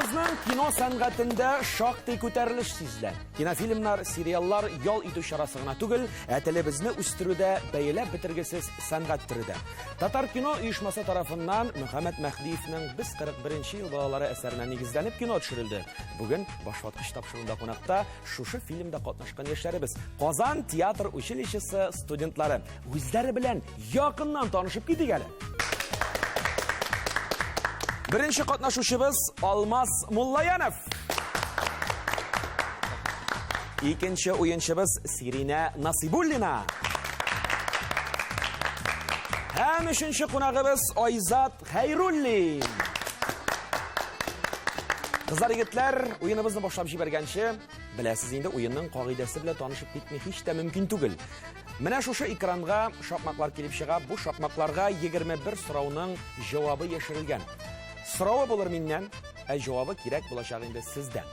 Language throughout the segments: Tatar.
Халкыбызның кино сәнгатендә шактый күтәрелеш сизелә. Кинофильмнар, сериаллар ял итү чарасы гына түгел, ә телебезне үстерүдә бәяләп бетергесез сәнгать төре дә. Татар кино оешмасы тарафыннан Мөхәммәт Мәһдиевнең Без 41 ел балалары әсәренә нигезләнеп кино төшерелде. Бүген Башваткыч тапшыруында кунакта шушы фильмда катнашкан яшьләребез, Казан театр училищесы студентлары. Үзләре белән якыннан танышып китик әле. Беренче катнашучыбыз Алмаз Муллаянов. Икенче уенчыбыз Сиринә Насибуллина. Һәм өченче кунагыбыз Айзат Хәйруллин. Кызлар, егетләр, уеныбызны башлап җибәргәнче, беләсез инде, уенның кагыйдәсе белән танышып китми һич тә мөмкин түгел. Менә шушы экранга шакмаклар килеп чыга. Бу шакмакларга 21 сорауның җавабы яшерелгән. Соравы булыр миннән, ә җавабы кирәк булачак инде сездән.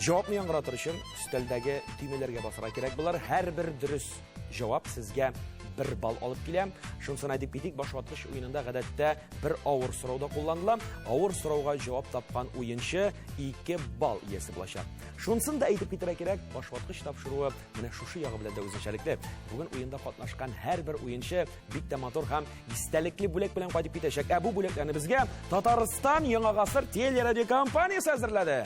Җавапны яңгыратыр өчен өстәлдәге төймәләргә басарга кирәк булыр. Һәрбер дөрес җавап сезгә бер балл алып килә. Шунысын әйтеп китик, башваткыч уенында гадәттә бер авыр сорау да кулланыла. Авыр сорауга җавап тапкан уенчы 2 балл иясе булачак. Шунысын да әйтеп китәргә кирәк, башваткыч тапшыруы Менә шушы ягы белән дә үзенчәлекле. Бүген уенда катнашкан һәрбер уенчы бик тә матур һәм истәлекле бүләк белән кайтып китәчәк. Ә бу бүләкләрне безгә Татарстан Яңа гасыр телерадиокомпаниясе әзерләде.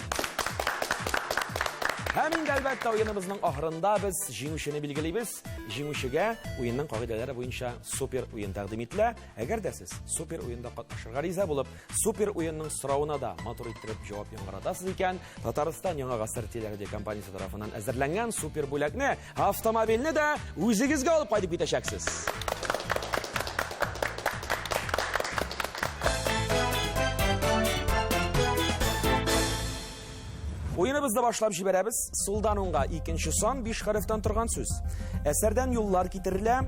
Һәм инде әлбәттә уеныбызның ахырында без җиңүчене билгелибез. Җиңүчегә уенның кагыйдәләре буенча супер уен тәкъдим ителә. Әгәр дә сез супер уенда катнашырга риза булып, супер уенның соравына да матур иттереп җавап яңгыратасыз икән, Татарстан Яңа гасыр телерадиокомпаниясе тарафыннан әзерләнгән супер бүләкне, автомобильне дә үзегезгә алып кайтып китәчәксез. Уеныбызны башлап җибәрәбез. Сулдан уңга икенче сан, биш хәрефтән торган сүз. Әсәрдән юллар китерелә.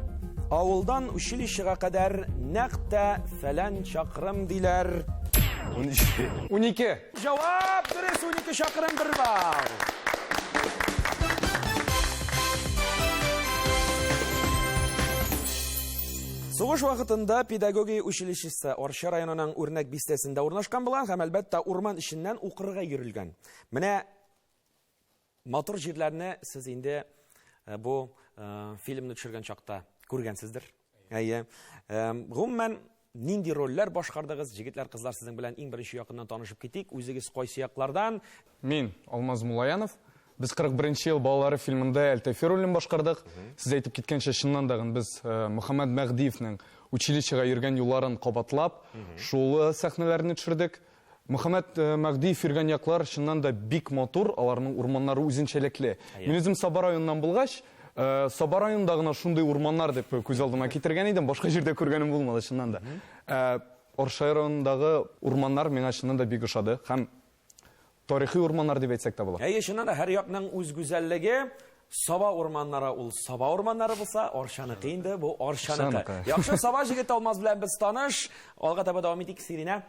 Авылдан училищега кадәр нәкъ тә фәлән чакрым диләр. 12. 12. Җавап дөрес, 12 чакрым бер балл. Сугыш вакытында педагогия училищесы Арча районының Үрнәк бистәсендә урнашкан булган һәм әлбәттә урман эченнән укырга йөрелгән. Менә матур җирләрне сез инде э, бу э, фильмны төшергән чакта күргәнсездер. Әйе. Гомумән, нинди рольләр башкардыгыз? Җегетләр, кызлар, сезнең белән иң беренче якыннан танышып китик. Үзегез кайсы яклардан? Мин, Алмаз Муллаянов. Без 41 нче ел балалары фильмында Әлтәфи ролен башкардык. Сез әйтеп киткәнчә, чыннан да без э, Мөхәммәд Мәһдиевнең училищега йөргән юлларын кабатлап, шул э, сәхнәләрне төшердек. Мөхәммәд э, Мәһдиев йөргән яклар чыннан да бик матур, аларның урманнары үзенчәлекле. Мин үзем Саба районыннан булгач, э, Саба районында гына шундый урманнар дип күз алдыма китергән идем, башка җирдә күргәнем булмады чыннан да. Э, Оршай районындагы урманнар миңа чыннан да бик ошады һәм тарихи урманнар дип әйтсәк тә була. Әйе, чыннан да һәр якның үз гүзәллеге. Саба урманнары ул Саба урманнары булса, Арчаныкы инде бу Арчаныкы. Яхшы, Саба җегете Алмаз белән без таныш. Алга таба дәвам итик, Сиринә.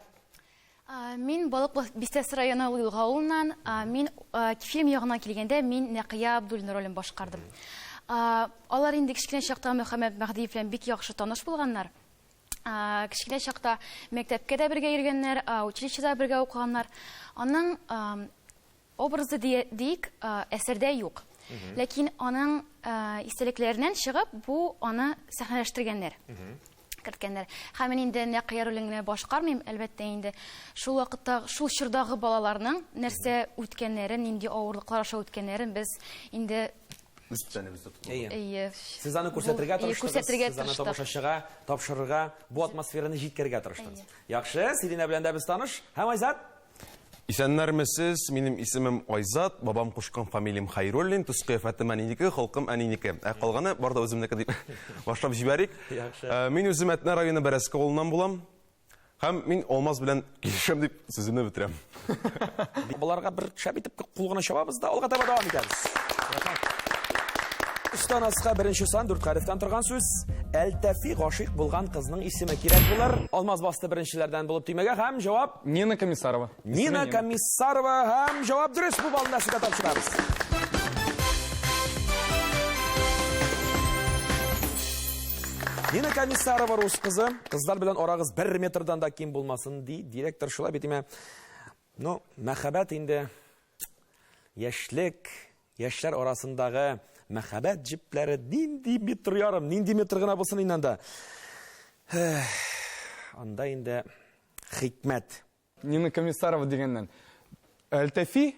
Мин Балык бистәсе районы Елга авылыннан. Мин фильм ягына килгәндә, мин Нәкыя Абдуллина ролен башкардым. Алар инде кечкенә чакта Мөхәммәт Мәһдиев белән бик яхшы таныш булганнар. Кечкенә чакта мәктәпкә дә бергә йөргәннәр, училищеда бергә укыганнар. Аның образы диик, әсәрдә юк. Ләкин аның истәлекләреннән чыгып, бу аны сәхнәләштергәннәр. Керткәннәр. Һәм мин инде Нәкыя ролен генә башкармыйм, әлбәттә инде. Шул вакытта, шул чордагы балаларның нәрсә үткәннәрен, нинди авырлыклар аша үткәннәрен без инде үз тәнебездә тотып. Әйе. Сез аны күрсәтергә тырыштыгыз, күрсәтергә сез аны тырыштык. тамашачыга тапшырырга, бу атмосфераны җиткерергә тырыштыгыз. Яхшы, Сиринә белән дә без таныш. Һәм Айзат? Исәннәрмесез, минем исемем Айзат, бабам кушкан фамилиям Хайруллин, төс-кыяфәтем әнинеке, холкым әнинеке. Ә калганы бар да үземнеке дип башлап җибәрик. Яхшы. Э, мин үзем Әтнә районы Бәрәскә авылыннан булам. Һәм мин Алмаз белән килешәм дип сүземне бетерәм. Боларга бер шәп итеп кул гына чабабыз да алга таба дәвам итәбез. Өстән аска беренче сан дүрт хәрефтән торган сүз. Әлтәфи гашыйк булган кызның исеме кирәк булыр. Алмаз басты беренчеләрдән булып төймәгә һәм җавап Нина Комиссарова. Нина Комиссарова һәм җавап дөрес бу балны сезгә тапшырабыз. Нина Комиссарова рус кызы. Кызлар белән арагыз бер метрдан да ким булмасын, ди директор шулай бит име? Ну, мәхәббәт инде яшьлек, яшьләр арасындагы мәхәббәт җепләре нинди метр ярым, нинди метр гына булсын инде анда. Анда инде хикмәт. Нина Комиссарова дигәннән. Әлтәфи э,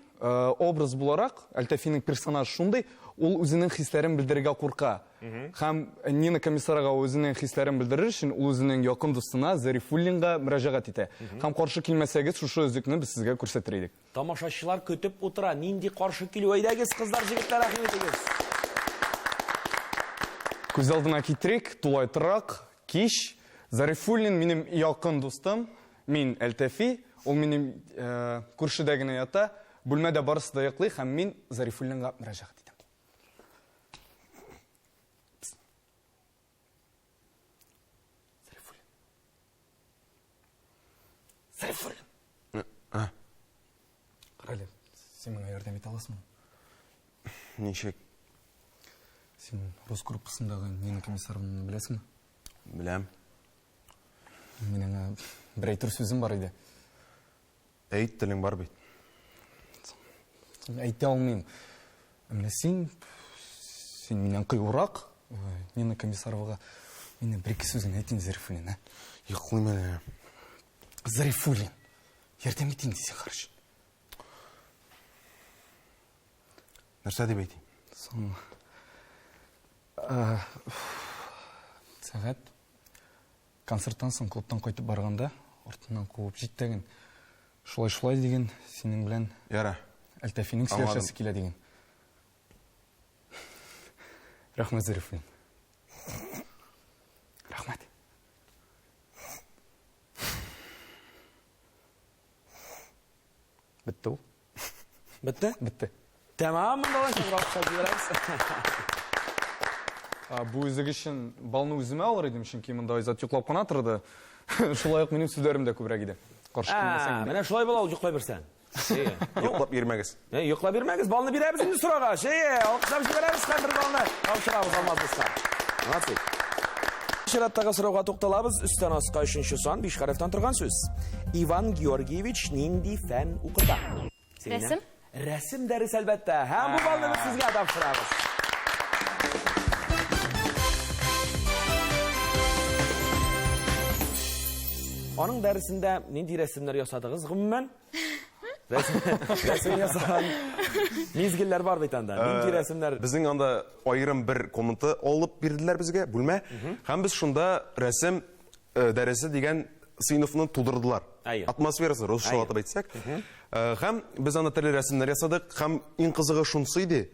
образ буларак, Әлтәфинең персонаж шундый, ул үзенең хисләрен белдерергә курка. Һәм Нина Комиссарова үзенең хисләрен белдерер өчен, ул үзенең якын дустына Зарифуллинга мөрәҗәгать итә. Һәм каршы килмәсәгез, шушы өзекне без сезгә күрсәтер идек. Тамашачылар көтеп утыра, нинди каршы килү, әйдәгез, кызлар, җегетләр, рәхим итегез. Күз алдына китерик, тулай торак, кич. Зарифуллин минем якын дустым, мин Әлтәфи, ул минем э, күршедә генә ята, бүлмәдә барысы да йоклый һәм мин Зарифуллинга мөрәҗәгать итәм. Зарифуллин. Зарифуллин. А? Карале, син миңа ярдәм итә аласыңмы? Ничек? Син рус группасындагы Нина Комиссаровнаны беләсеңме? Беләм. Мин аңа бер әйтер сүзем бар иде. Әйт, телең бар бит. Әйтә алмыйм. Ә менә син, син миннән кыюрак, э, Нина Комиссаровага миннән бер-ике сүзен әйт инде, Зарифуллин, ә? Йоклыйм әле. Зарифуллин, ярдәм ит инде зинһар өчен. Нәрсә дип әйтим? Соң, э, сәгать Концерттан соң клубтан кайтып барганда, артыннан куып җиттеген. Шулай-шулай диген, синең белән Яра. Әлтәфинең сөйләшәсе килә диген. Рәхмәт, Зарифуллин. Рәхмәт. Бетте ул. Бетте? Бетте. Тәмам, монда алайса бер алкышлап җибәрәбез. Бу үзек өчен балны үземә алыр идем, чөнки монда Айзат йоклап кына торды. Шулай ук минем сүзләрем дә күбрәк иде. Каршы килмәсәң инде. Менә шулай була ул йоклай бирсәң. Йоклап йөрмәгез. Йоклап йөрмәгез, балны бирәбез инде сорагач. Әйе, алкышлап җибәрәбез һәм бер балны тапшырабыз Алмаз дуска. Молодцы. Чираттагы сорауга тукталабыз. Өстән аска өченче сан, биш хәрефтән торган сүз. Иван Георгиевич нинди фән укыта? Рәсем? Рәсем дәресе, әлбәттә. Һәм бу балны без сезгә тапшырабыз. Аның дәресендә нинди рәсемнәр ясадыгыз гомумән? Рәсем ясаган мизгелләр бар бит анда. Нинди рәсемнәр? Безнең анда аерым бер комната алып бирделәр безгә, бүлмә. Һәм без шунда рәсем дәресе дигән сыйныфны тудырдылар. Атмосферасы, русча атап әйтсәк. Һәм без анда төрле рәсемнәр ясадык. Һәм иң кызыгы шунысы иде,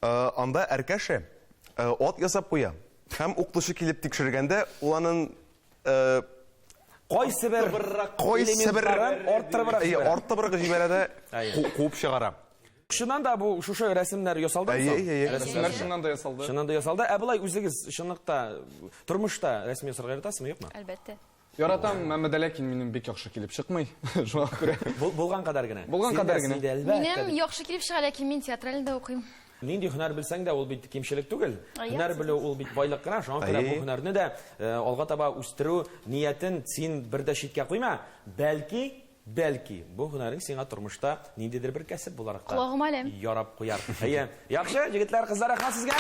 анда Әркәшә ат ясап куя. Һәм укытучы килеп тикшергәндә, ул аның Кайсы бер кайсы бер арттырыбрак җибәрә. Арттырыбрак җибәрә дә куып чыгара. Чыннан да бу шушы рәсемнәр ясалдымы соң? Әйе, әйе. Рәсемнәр чыннан да ясалды. Чыннан да ясалды. Ә болай үзегез чынлыкта тормышта рәсем ясарга яратасызмы, юкмы? Әлбәттә. Яратам, әмма дә ләкин минем бик яхшы килеп чыкмый. Шуңа күрә. Булган кадәр генә. Булган кадәр генә. Минем яхшы килеп чыга, ләкин мин театральдә укыйм. Нинди һөнәр белсәң дә, ул бит кимчелек түгел. Һөнәр белү ул бит байлык кына. Шуңа күрә бу һөнәрне дә э, алга таба үстерү ниятен син бер дә читкә куйма. Бәлки, бәлки бу һөнәрең сиңа тормышта ниндидер бер кәсеп буларак та Колагыма әле. ярап куяр. Әйе. Яхшы, егетләр, кызлар, рәхмәт сезгә.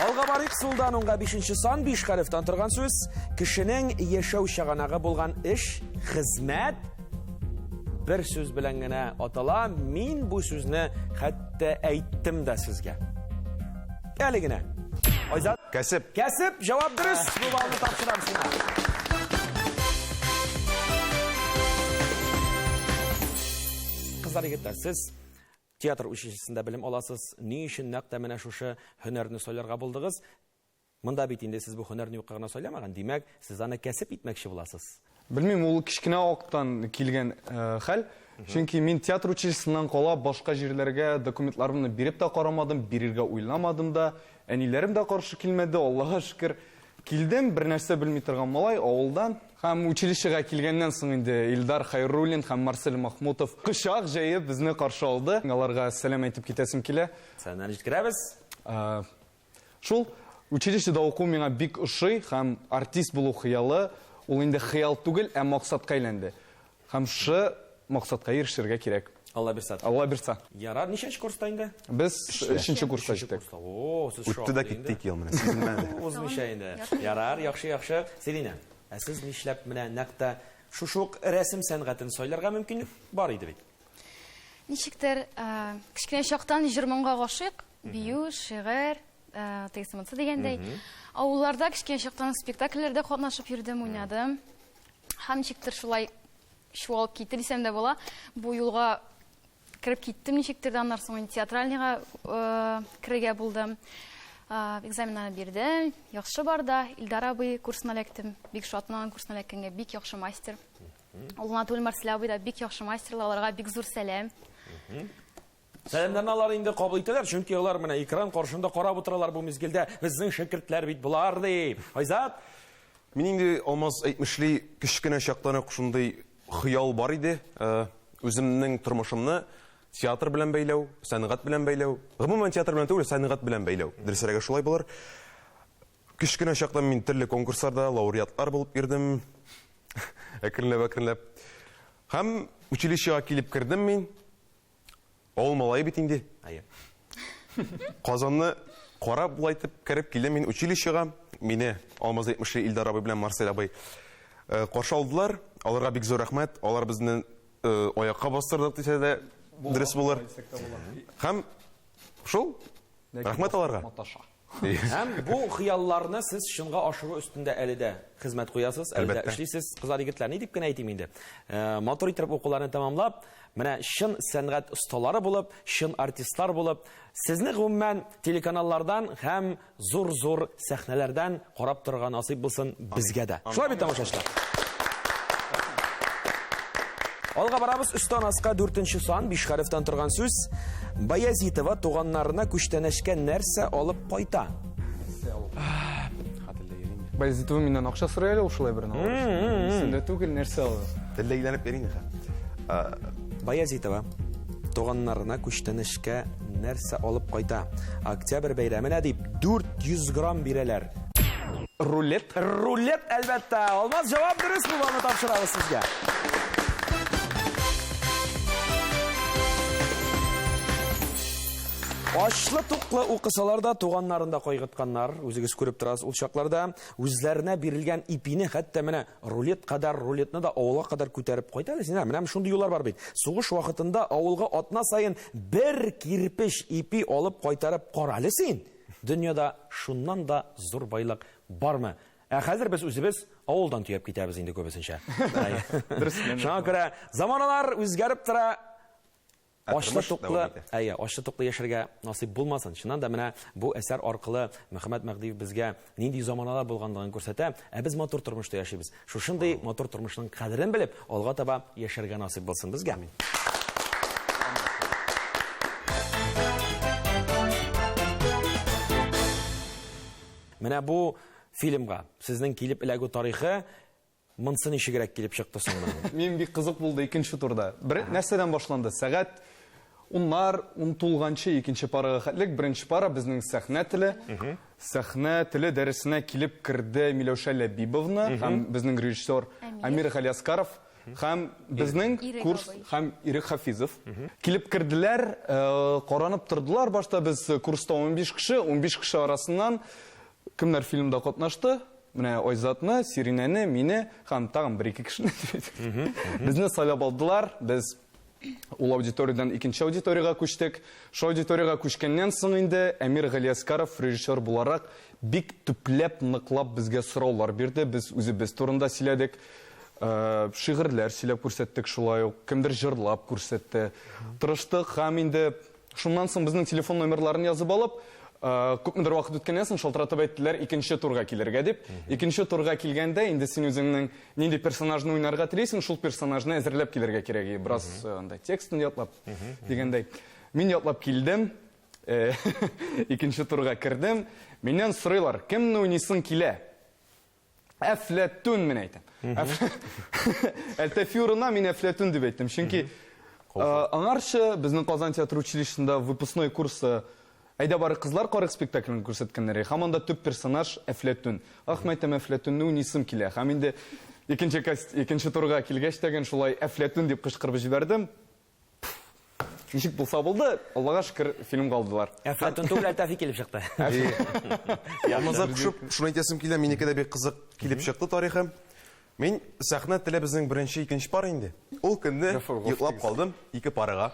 Алга барыйк, сулдан уңга бишенче сан, биш хәрефтән торган сүз. Кешенең яшәү чыганагы булган эш, хезмәт, бер сүз белән генә атала. Мин бу сүзне хәтта әйттем дә сезгә. Әле генә. Айзат. Кәсеп. Кәсеп, җавап дөрес. Бу балны тапшырам сиңа. Кызлар, егетләр, сез театр училищесында белем аласыз. Ни өчен нәкъ тә менә шушы һөнәрне сайларга булдыгыз? Монда бит инде сез бу һөнәрне юкка гына сайламаган, димәк, сез аны кәсеп итмәкче буласыз. Белмим, ул кечкенә вакыттан килгән хәл. Чөнки мин театр училищесыннан кала башка җирләргә документларымны биреп тә карамадым, бирергә уйламадым да. Әниләрем дә каршы килмәде, Аллага шөкер. Килдем, бер нәрсә белми торган малай, авылдан. Һәм училищега килгәннән соң инде Илдар Хәйруллин һәм Марсель Махмутов кочак җәеп безне каршы алды. Аларга сәлам әйтеп китәсем килә. Сәламнәрне җиткерәбез. Шул училищеда уку миңа бик ошый һәм артист булу хыялы, ул инде хыял түгел, ә максатка әйләнде. Һәм шушы максатка ирешергә кирәк. Алла бирса. Алла бирса. Ярар, ничәнче курста инде? Без өченче курста җиттек. О, сез Үтте дә китте ике ел менә, сизелмәде. Узмыйча инде. Ярар, яхшы, яхшы. Селина, ә сез нишләп менә нәкъ тә шушы ук рәсем сәнгатен сайларга мөмкинлек бар иде бит? Ничектер, кечкенә чактан җыр-моңга гашыйк, бию, шигырь, тегесе-монысы дигәндәй. Авылларда кечкенә чактан спектакльләрдә катнашып йөрдем, уйнадым. Һәм ничектер шулай чуалып китте дисәм дә була. Бу юлга кереп киттем ничектер дә, аннан соң инде театральныйга керергә булдым. Экзаменнарны бирдем, яхшы барды. Илдар абый курсына эләктем. Бик шатмын аның курсына эләккәнгә, бик яхшы мастер. Ул гына түгел, Марсель абый да бик яхшы мастерлар, аларга бик зур сәлам. Сәламнәрне алар инде кабул итәләр, чөнки алар менә экран каршында карап утыралар бу мизгелдә. Безнең шәкертләр бит болар дип. Айзат? Мин инде Алмаз әйтмешли, кечкенә чактан ук шундый хыял бар иде. Э, үземнең тормышымны театр белән бәйләү, сәнгать белән бәйләү. Гомумән театр белән түгел, сәнгать белән бәйләү. Дөресрәге шулай булыр. Кечкенә чактан мин төрле конкурсларда лауреатлар булып йөрдем. Әкренләп-әкренләп. Һәм училищега килеп кердем мин. Авыл малае бит инде. Әйе. Казанны карап болай итеп кереп килдем мин училищега. Мине Алмаз әйтмешли Илдар абый белән Марсель абый э, каршы алдылар. Аларга бик зур рәхмәт. Алар безне э, аякка бастырдык дисә дә дөрес булыр. Һәм шул. Рәхмәт аларга. Маташа. Һәм бу хыялларны сез чынга ашыру өстендә әле дә хезмәт куясыз, әле дә эшлисез. Кызлар, егетләр, ни дип кенә әйтим инде. Э, матур итеп укуларны тәмамлап, менә чын сәнгать осталары булып, чын артистлар булып, сезне гомумән телеканаллардан һәм зур-зур сәхнәләрдән карап торырга насыйп булсын безгә дә. Шулай бит, тамашачылар? Алга барабыз, өстән аска дүртенче сан, биш хәрефтән торган сүз. Баязитова туганнарына күчтәнәчкә нәрсә алып кайта? Баязитова миннән акча сорый әле ул шулай бер Исемдә түгел, нәрсә ул? Телдә әйләнеп йөри инде хәзер. Баязитова туганнарына күчтәнәчкә нәрсә алып кайта? Октябрь бәйрәменә дип 400 грамм бирәләр. Рулет. Рулет, әлбәттә. Алмаз, җавап дөрес бу балны тапшырабыз сезгә. Ачлы-туклы укысалар да, туганнарын да кайгыртканнар. Үзегез күреп торасыз, ул чакларда үзләренә бирелгән ипине, хәтта менә рулет кадәр рулетны да авылга кадәр күтәреп кайта әле син. Менә шундый юллар бар бит. Сугыш вакытында авылга атна саен бер кирпеч ипи алып кайтарып кара әле син. Дөньяда шуннан да зур байлык бармы? Ә хәзер без үзебез авылдан төяп китәбез инде күбесенчә. Шуңа күрә заманалар үзгәреп тора. Ачлы-туклы, әйе, ачлы-туклы яшәргә насыйп булмасын. Чыннан да менә бу әсәр аркылы Мөхәммәт Мәһдиев безгә нинди заманалар булганлыгын күрсәтә. Ә без матур тормышта яшибез. Шушындый матур тормышның кадерен белеп, алга таба яшәргә насыйп булсын безгә. Менә бу фильмга сезнең килеп эләгү тарихы монсы ничегрәк килеп чыкты соң моның? Мин бик кызык булды икенче турда. Бер нәрсәдән башланды? Сәгать уннар, ун тулганчы икенче парага хәтлек, беренче пара безнең сәхнә теле. Сәхнә теле дәресенә килеп керде Миләүшә Ләбибовна һәм безнең режиссер Амир Галиаскаров һәм безнең курс һәм Ирек Хафизов. Килеп керделәр, э, каранып тордылар. Башта без курста 15 кеше, 15 кеше арасыннан кемнәр фильмда катнашты? Менә Айзатны, Сиринәне, мине һәм тагын бер-ике кешене. Безне сайлап алдылар. Без Ул аудиториядән икенче аудиториягә күчтек. Шул аудиториягә күчкәннән соң инде Әмир Галиәскаров режиссер буларак бик төпләп, ныклап безгә сораулар бирде. Без үзебез турында сөйләдек. Э, шигырьләр сөйләп күрсәттек шулай ук. Кемдер җырлап күрсәтте. Тырыштык һәм инде шуннан соң безнең телефон номерларын язып алып, э, күпмедер вакыт үткәннән соң шалтыратып әйттеләр икенче турга килергә дип. Икенче турга килгәндә инде син үзеңнең Нинди персонажны уйнарга телисең, шул персонажны әзерләп килергә кирәк. Бераз э, анда текстын ятлап дигәндәй. Мин ятлап килдем. Э, икенче турга кердем. Миннән сорыйлар, кемне уйныйсың килә? Әфләтүн мин әйтәм. Әлтәфи урынына мин Әфләтүн дип әйттем. Чөнки э, аңарчы безнең Казан театр училищесында выпускной курсы Әйдә бары кызлар карыйк спектаклен күрсәткәннәр. Һәм анда төп персонаж Әфләтүн. Ах, мәйтәм, Әфләтүнне уйныйсым килә. Һәм инде Икенче икенче турга килгәч тә шулай Әфләтүн дип кычкырып җибәрдем. Ничек булса булды, Аллага шөкер, фильмга алдылар. Әфләтүн түгел, Әлтафи килеп чыкты. Алмазга кушып, шуны әйтәсем килә, минеке дә бик кызык килеп чыкты тарихы. Мин сәхнә теле безнең беренче, икенче пар инде. Ул көнне йоклап калдым ике парага.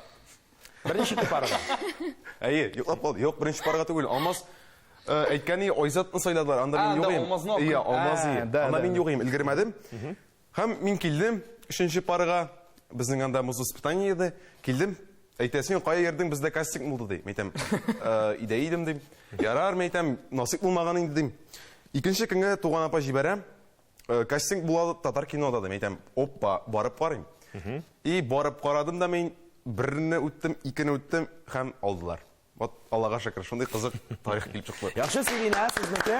Беренче ике парага. Әйе, йоклап калдым. Юк, беренче парага түгел. Алмаз э, әйткән и Айзатны сайладылар. Анда мин юк идем. Әйе, Алмаз и. Анда мин юк идем, өлгермәдем. Һәм мин килдем өченче парага. Безнең анда музвоспитание иде. Килдем. Әйтә, син кая йөрдең, бездә кастинг булды, ди. Мин әйтәм, «Э, өйдә идем, дим. Ярар, мин әйтәм, насыйп булмаган инде, дим. Икенче көнгә туган апа җибәрә. Э, кастинг була татар кинода дим. Әйтәм, опа, барып карыйм. И барып карадым да мин берне үттем, икене үттем һәм алдылар. Вот Аллага шөкер, шундый кызык тарих килеп чыкты. Яхшы, Сирина, сезнеке?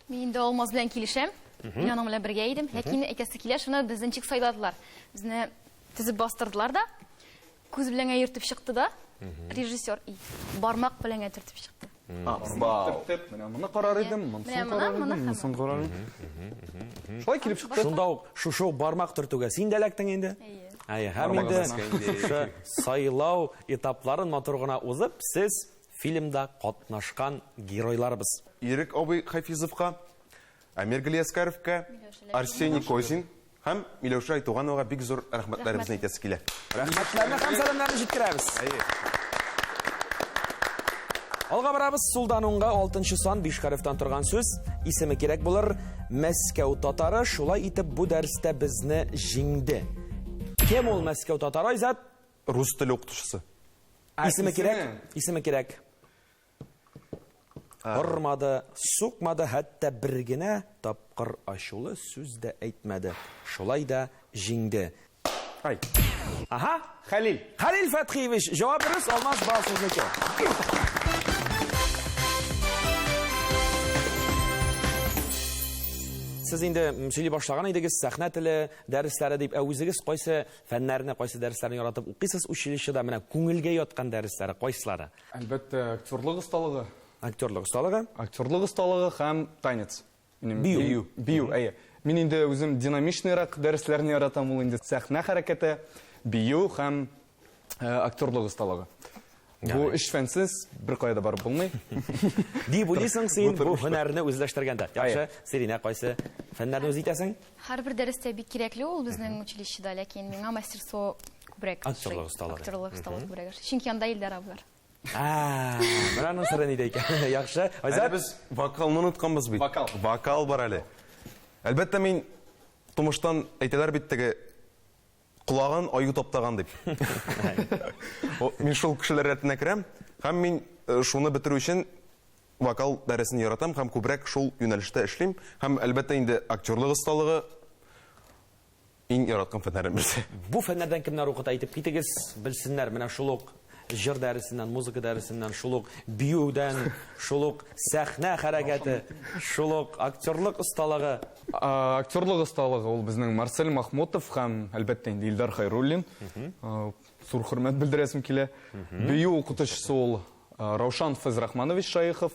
Мин инде Алмаз белән килешәм. Мин аның белән бергә идем. Ләкин әйтәсе килә, шуны безне ничек сайладылар. Безне төзеп бастырдылар да, күз белән генә йөртеп чыкты да, режиссер и бармак белән генә төртеп чыкты. Төртеп, менә моны карар идем, монысын карар идем, монысын карар идем. Шулай килеп чыкты. Шунда ук шушы ук бармак төртүгә син дә эләктең инде. Әйе. Әйе, һәм инде шушы сайлау этапларын матур гына узып, сез фильмда катнашкан геройларыбыз. Ирек абый Хафизовка, Әмир Галиәскәровка, Арсений Козин һәм Миләүшә Айтугановага бик зур рәхмәтләребезне әйтәсе килә. Рәхмәтләрне һәм сәламнәрне җиткерәбез. Алга барабыз, сулдан уңга 6 сан 5 хәрефтән торган сүз. Исеме кирәк булыр. Мәскәү татары шулай итеп бу дәрестә безне җиңде. Кем ул Мәскәү татары, Айзат? Рус теле укытучысы. Исеме кирәк? Исеме кирәк. Ормады, сукмады, хәтта бер генә тапкыр ачулы сүз дә әйтмәде. Шулай да җиңде. Ай. Ага. Хәлил. Хәлил Фәтхиевич, җавап дөрес, Алмаз бал сезнеке. Сез инде сөйли башлаган идегез, сәхнә теле дәресләре дип, ә үзегез кайсы фәннәрне, кайсы дәресләрне яратып укыйсыз училищеда, менә күңелгә яткан дәресләре кайсылары? Әлбәттә, актерлык осталыгы. Актерлык осталыгы. Актерлык осталыгы һәм танец. Минем бию. Бию, бию, әйе. Мин инде үзем динамичныйрак дәресләрне яратам, ул инде сәхнә хәрәкәте, бию һәм э, актерлык осталыгы. Бу өч фәнсез беркая да барып булмый. Дип уйлыйсың син бу һөнәрне үзләштергәндә. Яхшы, Сиринә, кайсы фәннәрне үз итәсең? Һәрбер дәрестә бик кирәкле ул безнең училищеда, ләкин миңа мастерство күбрәк ошый. Актерлык осталыгы. Актерлык осталыгы күбрәк ошый. Чөнки анда Илдар абый бар. А, менә аның сере нидә икән. Яхшы. Әле Айзат, без вокалны онытканбыз бит. Вокал. Вокал бар әле. Әлбәттә, мин тумыштан әйтәләр бит теге колагын аю таптаган дип. О, Мин шул кешеләр рәтенә керәм һәм мин э, шуны бетерү өчен вокал дәресен яратам һәм күбрәк шул юнәлештә эшлим. Һәм әлбәттә инде актерлык осталыгы иң яраткан фәннәрем берсе. Бу фәннәрдән кемнәр укыта әйтеп китегез, белсеннәр. Менә шул ук җыр дәресеннән, музыка дәресеннән, шул ук биюдән, шул ук сәхнә хәрәкәте, шул ук актерлык осталыгы. Актерлык осталыгы ул безнең Марсель Махмутов һәм, әлбәттә инде, Илдар Хайруллин. Зур хөрмәт белдерәсем килә. Бию укытучысы ул Раушан Фәзрахманович Шаихов.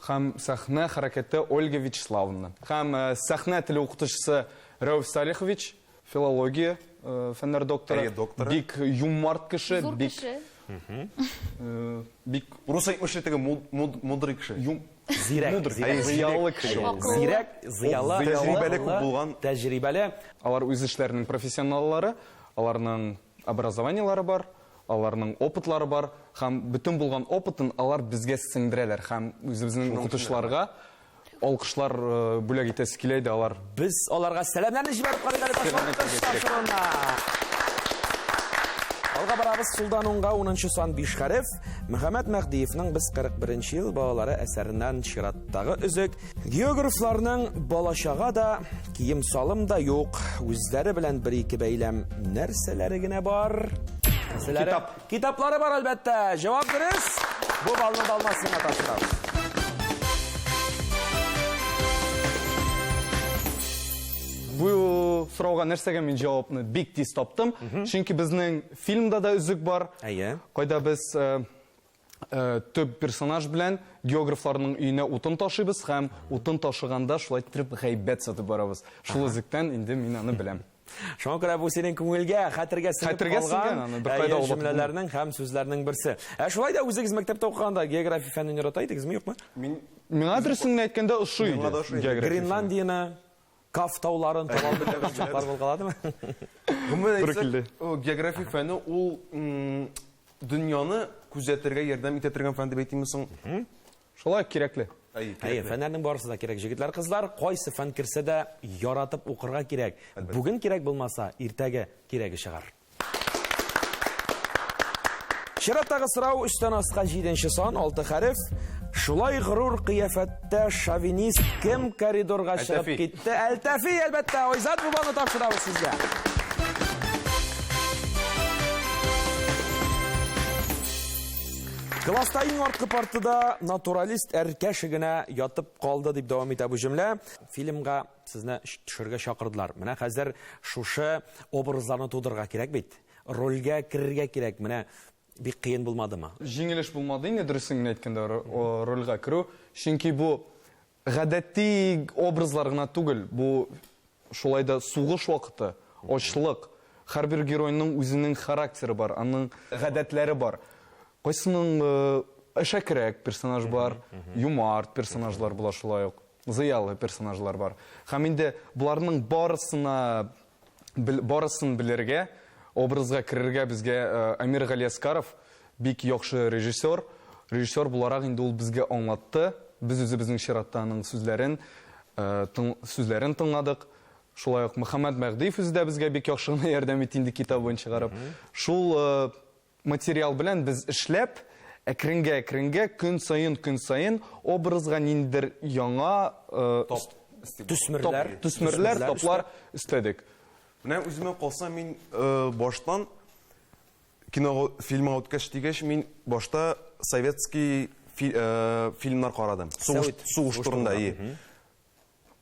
Һәм сәхнә хәрәкәте Ольга Вячеславовна. Һәм сәхнә теле укытучысы Рәүф Салихович, филология фәннәр докторы. Әйе, докторы. Бик юмарт кеше, Зур бик кеше. бик Рус әйтмешли теге мудрый кеше. юм Зирәк, мудрый, зирәк. зыялы кеше ул. Акыллы. Зирәк, зыялы, Тәҗрибәле акыллы, күп булган. Тәҗрибәле. Алар үз эшләренең профессионаллары, аларның образованиелары бар, аларның опытлары бар һәм бөтен булган опытын алар безгә сеңдерәләр һәм үзебезнең укытучыларга алкышлар э, бүләк итәсе килә иде алар. Без аларга сәламнәрне җибәреп карыйк әле башлап тапшыруына. Алга барабыз сулдан уңга 10 сан 5 хәреф. Мөхәммәт Мәһдиевның Без 41 ел балалары әсәреннән чираттагы өзек. Географларның балачага да, кием-салым да юк. Үзләре белән бер-ике бәйләм нәрсәләре генә бар. Нәрсәләре? Китап. Китаплары бар әлбәттә. Җавап дөрес. Бу балны да Алмаз сиңа тапшырабыз. Бу сорауга нәрсәгә мин җавапны бик тиз таптым. Чөнки безнең фильмда да өзек бар. Әйе. Кайда без э, төп персонаж белән географларның өенә утын ташыйбыз һәм утын ташыганда шулай иттереп гайбәт сатып барабыз. Шул өзектән инде мин аны беләм. Шуңа күрә бу синең күңелгә, хәтергә сеңеп Хәтергә калган сеңгән, аны беркайда әйе, урлап җөмләләрнең һәм сүзләрнең берсе. Ә шулай да үзегез мәктәптә укыганда география фәнен ярата идегезме, юкмы? Мин Миңа дөресен генә әйткәндә ошый Миңа иде да ошый иде. география фәне. Гренландияне, Каф тауларын таба алмый торган чаклар булгаладымы? Гомумән Туры әйтсәк, килде. география фәне ул дөньяны күзәтергә ярдәм итә торган фән дип әйтимме соң? Шулай кирәкле. Әйе, Әйе, фәннәрнең барысы да кирәк, җегетләр, кызлар. Кайсы фән керсә дә яратып укырга кирәк. Бүген кирәк булмаса, иртәгә кирәге чыгар. Чираттагы сорау өстән аска җиденче сан, алты хәреф. Шулай горур кыяфәттә шовинист кем коридорга чыгып Әлтәфи. китте? Әлтәфи, әлбәттә, Айзат Бубаны тапшырабыз сезгә. Класста иң арткы партада натуралист Әркәше генә ятып калды дип дәвам итә бу җөмлә. Фильмга сезне төшергә чакырдылар. Менә хәзер шушы образларны тудырырга кирәк бит. Рольгә керергә кирәк. Менә бик кыен булмадымы? Җиңел эш булмады инде, дөресен генә әйткәндә, рольгә керү. Чөнки бу гадәти образлар гына түгел, бу шулай да сугыш вакыты, ачлык. Һәрбер геройның үзенең характеры бар, аның гадәтләре бар. Кайсының әшәкерәк персонаж бар, юмарт персонажлар була шулай ук, зыялы персонажлар бар. Һәм инде буларның барысын белергә, образга керергә безгә Амир Галиәскаров бик яхшы режиссер. Режиссер буларак инде ул безгә аңлатты. Без үзебезнең чиратта аның сүзләрен тыңладык. Шулай ук Мөхәммәд Мәһдиев үзе дә безгә бик яхшы гына ярдәм итте инде китабын чыгарып. Шул материал белән без эшләп, әкренгә-әкренгә, көн саен, көн саен образга ниндидер яңа Топ. Төсмерләр. топ, төсмерләр, топлар өстәдек. Менә үземә калса, мин баштан кино фильмга үткәч дигәч, мин башта советский фильмнар карадым. Сугыш, Совет. сугыш турында, ие.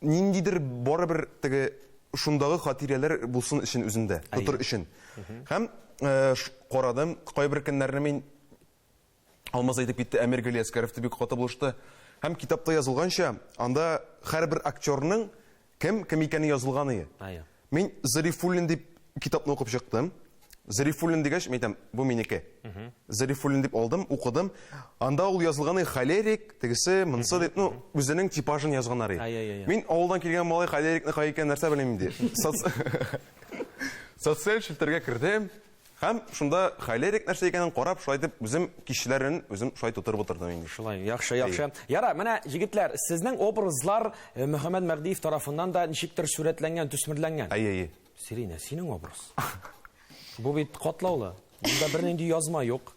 Ниндидер барыбер теге шундагы хатирәләр булсын өчен үзендә, тотыр өчен. Һәм карадым, кайбер көннәрне мин Алмаз әйтеп китте, Әмир Галиәскәров дип бик каты булышты. Һәм китапта язылганча, анда һәрбер актерның кем кем икәне язылган иде. Мин Зарифуллин дип китапны укып чыктым. Зарифуллин дигәч, мин әйтәм, бу минеке. Зарифуллин дип алдым, укыдым. Анда ул язылган иде, холерик, тегесе, монысы дип, ну, үзенең типажын язганнар иде. Мин авылдан килгән малай холерикны кай икән нәрсә белмим инде. Социаль челтәргә кердем. Һәм шунда холерик нәрсә икәнен карап, шулай итеп үзем кичләрен үзем шулай тутырып утырдым инде. Шулай, яхшы, яхшы. Яра, менә җегетләр, сезнең образлар Мөхәммәд Мәһдиев тарафыннан да ничектер сурәтләнгән, төсмерләнгән. Әйе, әйе. Сирина, синең образ. Бу бит катлаулы. Монда бернинди язма юк.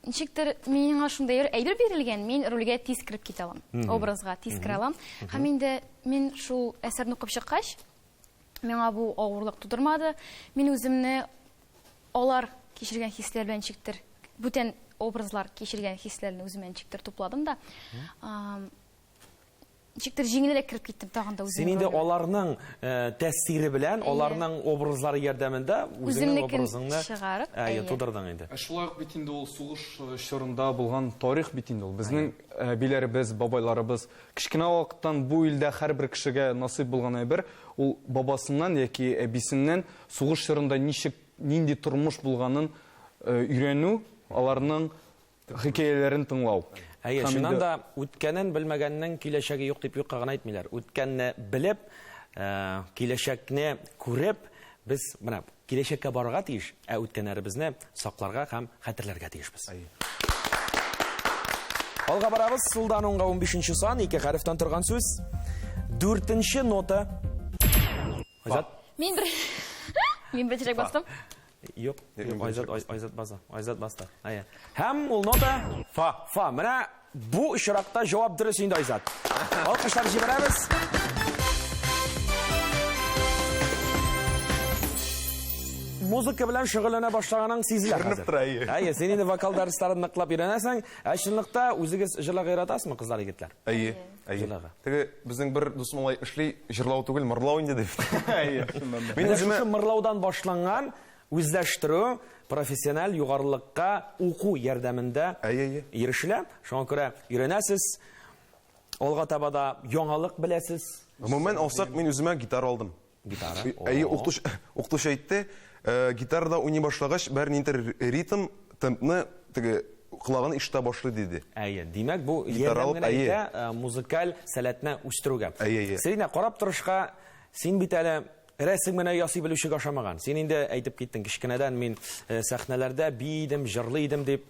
Ничектер миңа шундый бер әйбер бирелгән, мин рольгә тиз кереп китә алам, образга тиз керә алам. Һәм инде мин шул әсәрне укып чыккач, миңа бу авырлык тудырмады. Мин үземне алар кичергән хисләр белән ничектер, бүтән образлар кичергән хисләрне үземә ничектер тупладым да. Ничектер җиңелрәк кереп киттем тагын да үземнең Син инде ролемә. аларның тәэсире белән, аларның образлары ярдәмендә үзеңнең Үземнекен образыңны, чыгарып, әйе, әйе. тудырдың инде. Ә шулай ук бит инде ул сугыш чорында булган тарих бит инде ул. Безнең әбиләребез, бабайларыбыз кечкенә вакыттан бу илдә һәрбер кешегә насыйп булган әйбер, ул бабасыннан яки әбисеннән сугыш чорында ничек, нинди тормыш булганын өйрәнү, аларның хикәяләрен тыңлау. Әйе, Һәм чыннан инде да үткәнен белмәгәннең киләчәге юк дип юкка гына әйтмиләр. Үткәнне белеп, киләчәкне күреп, без менә киләчәккә барырга тиеш, ә үткәннәребезне сакларга һәм хәтерләргә тиешбез. Әйе. Алга барабыз, сулдан уңга унбишенче сан, ике хәрефтән торган сүз. Дүртенче нота. Айзат. Мин бер Мин беренчерәк бастым. Юк, Юк, юк, мин Айзат, беренчерәк бастым. Айзат баса. Айзат басты. Әйе. Һәм ул нота Фа. Фа. Менә бу очракта җавап дөрес инде, Айзат. Алкышлар җибәрәбез. Музыка белән шөгыльләнә башлаганың сизелә Күренеп хәзер. тора, әйе. Әйе, син инде вокал дәресләрен ныклап өйрәнәсең. Ә чынлыкта үзегез җырларга яратасызмы, кызлар, егетләр? Әйе, әйе. Җырларга. Теге безнең бер дус малай эшли, җырлау түгел, мырлау инде дип. Әйе, шуннан да. Мин Менә үземә шушы мырлаудан башланган Үзләштерү профессиональ югарылыкка уку ярдәмендә ирешелә. Шуңа күрә өйрәнәсез, алга таба да яңалык беләсез. Гомумән алсак, мин үземә гитара алдым. Гитара. Әйе, укытучы, укытучы әйтте, э, гитарада уйный башлагач, бәр ниндидер ритм, темпны теге колагын ишетә башлый диде. Әйе, димәк, бу Гитара ярдәм алып, генә әйе. итә э, музыкаль сәләтне үстерүгә. Әйе, әйе. Сирина, карап торышка, син бит әле рәсем генә ясый белүчегә ошамаган. Син инде әйтеп киттең, кечкенәдән мин э, сәхнәләрдә бии идем, җырлый идем дип.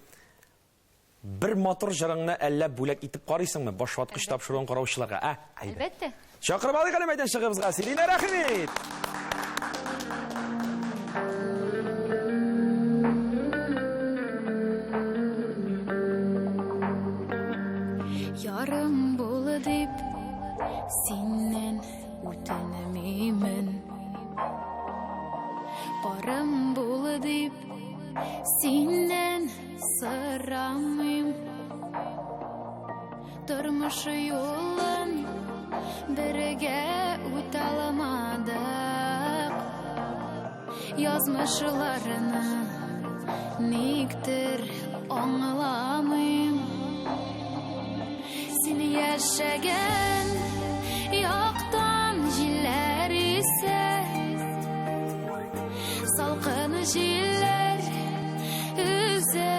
Бер матур җырыңны әллә бүләк итеп карыйсыңмы башваткыч тапшыруын караучыларга, ә? Әйдә. Әлбәттә. Чакырып алыйк әле мәйданчыгыбызга Сиринә Рәхимит. Ярым булы дип синнән үтенмимен. Парым булы дип синнән сорамыйм. Тормыш юлын бергә үтә алмадык. Язмышларны никтер аңламыйм. Син яшәгән яктан җилләр исә, салкын җилләр өзә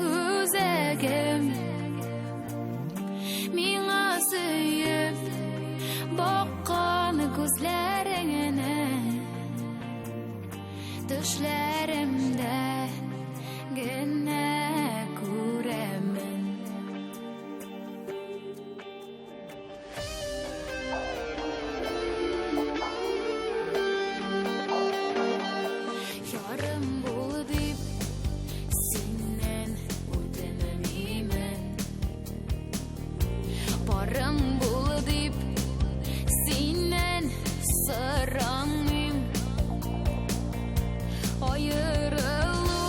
үзәгем. Миңа сөеп баккан күзләреңне төшләремдә генә күрәмен. Ярым бул дип синнән үтенмимен. Парым бул дип синнән сорамыйм. Аерылу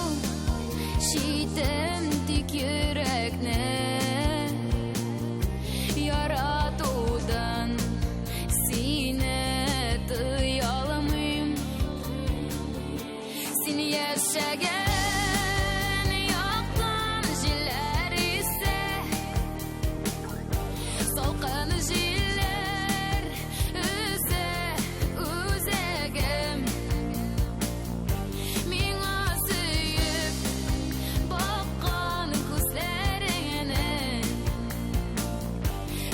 читен тик йөрәкне яратудан сине тыя алмыйм. Син яшәгән яктан җилләр исә, салкын җилләр өзә үзәгем. Миңа сөеп баккан күзләреңне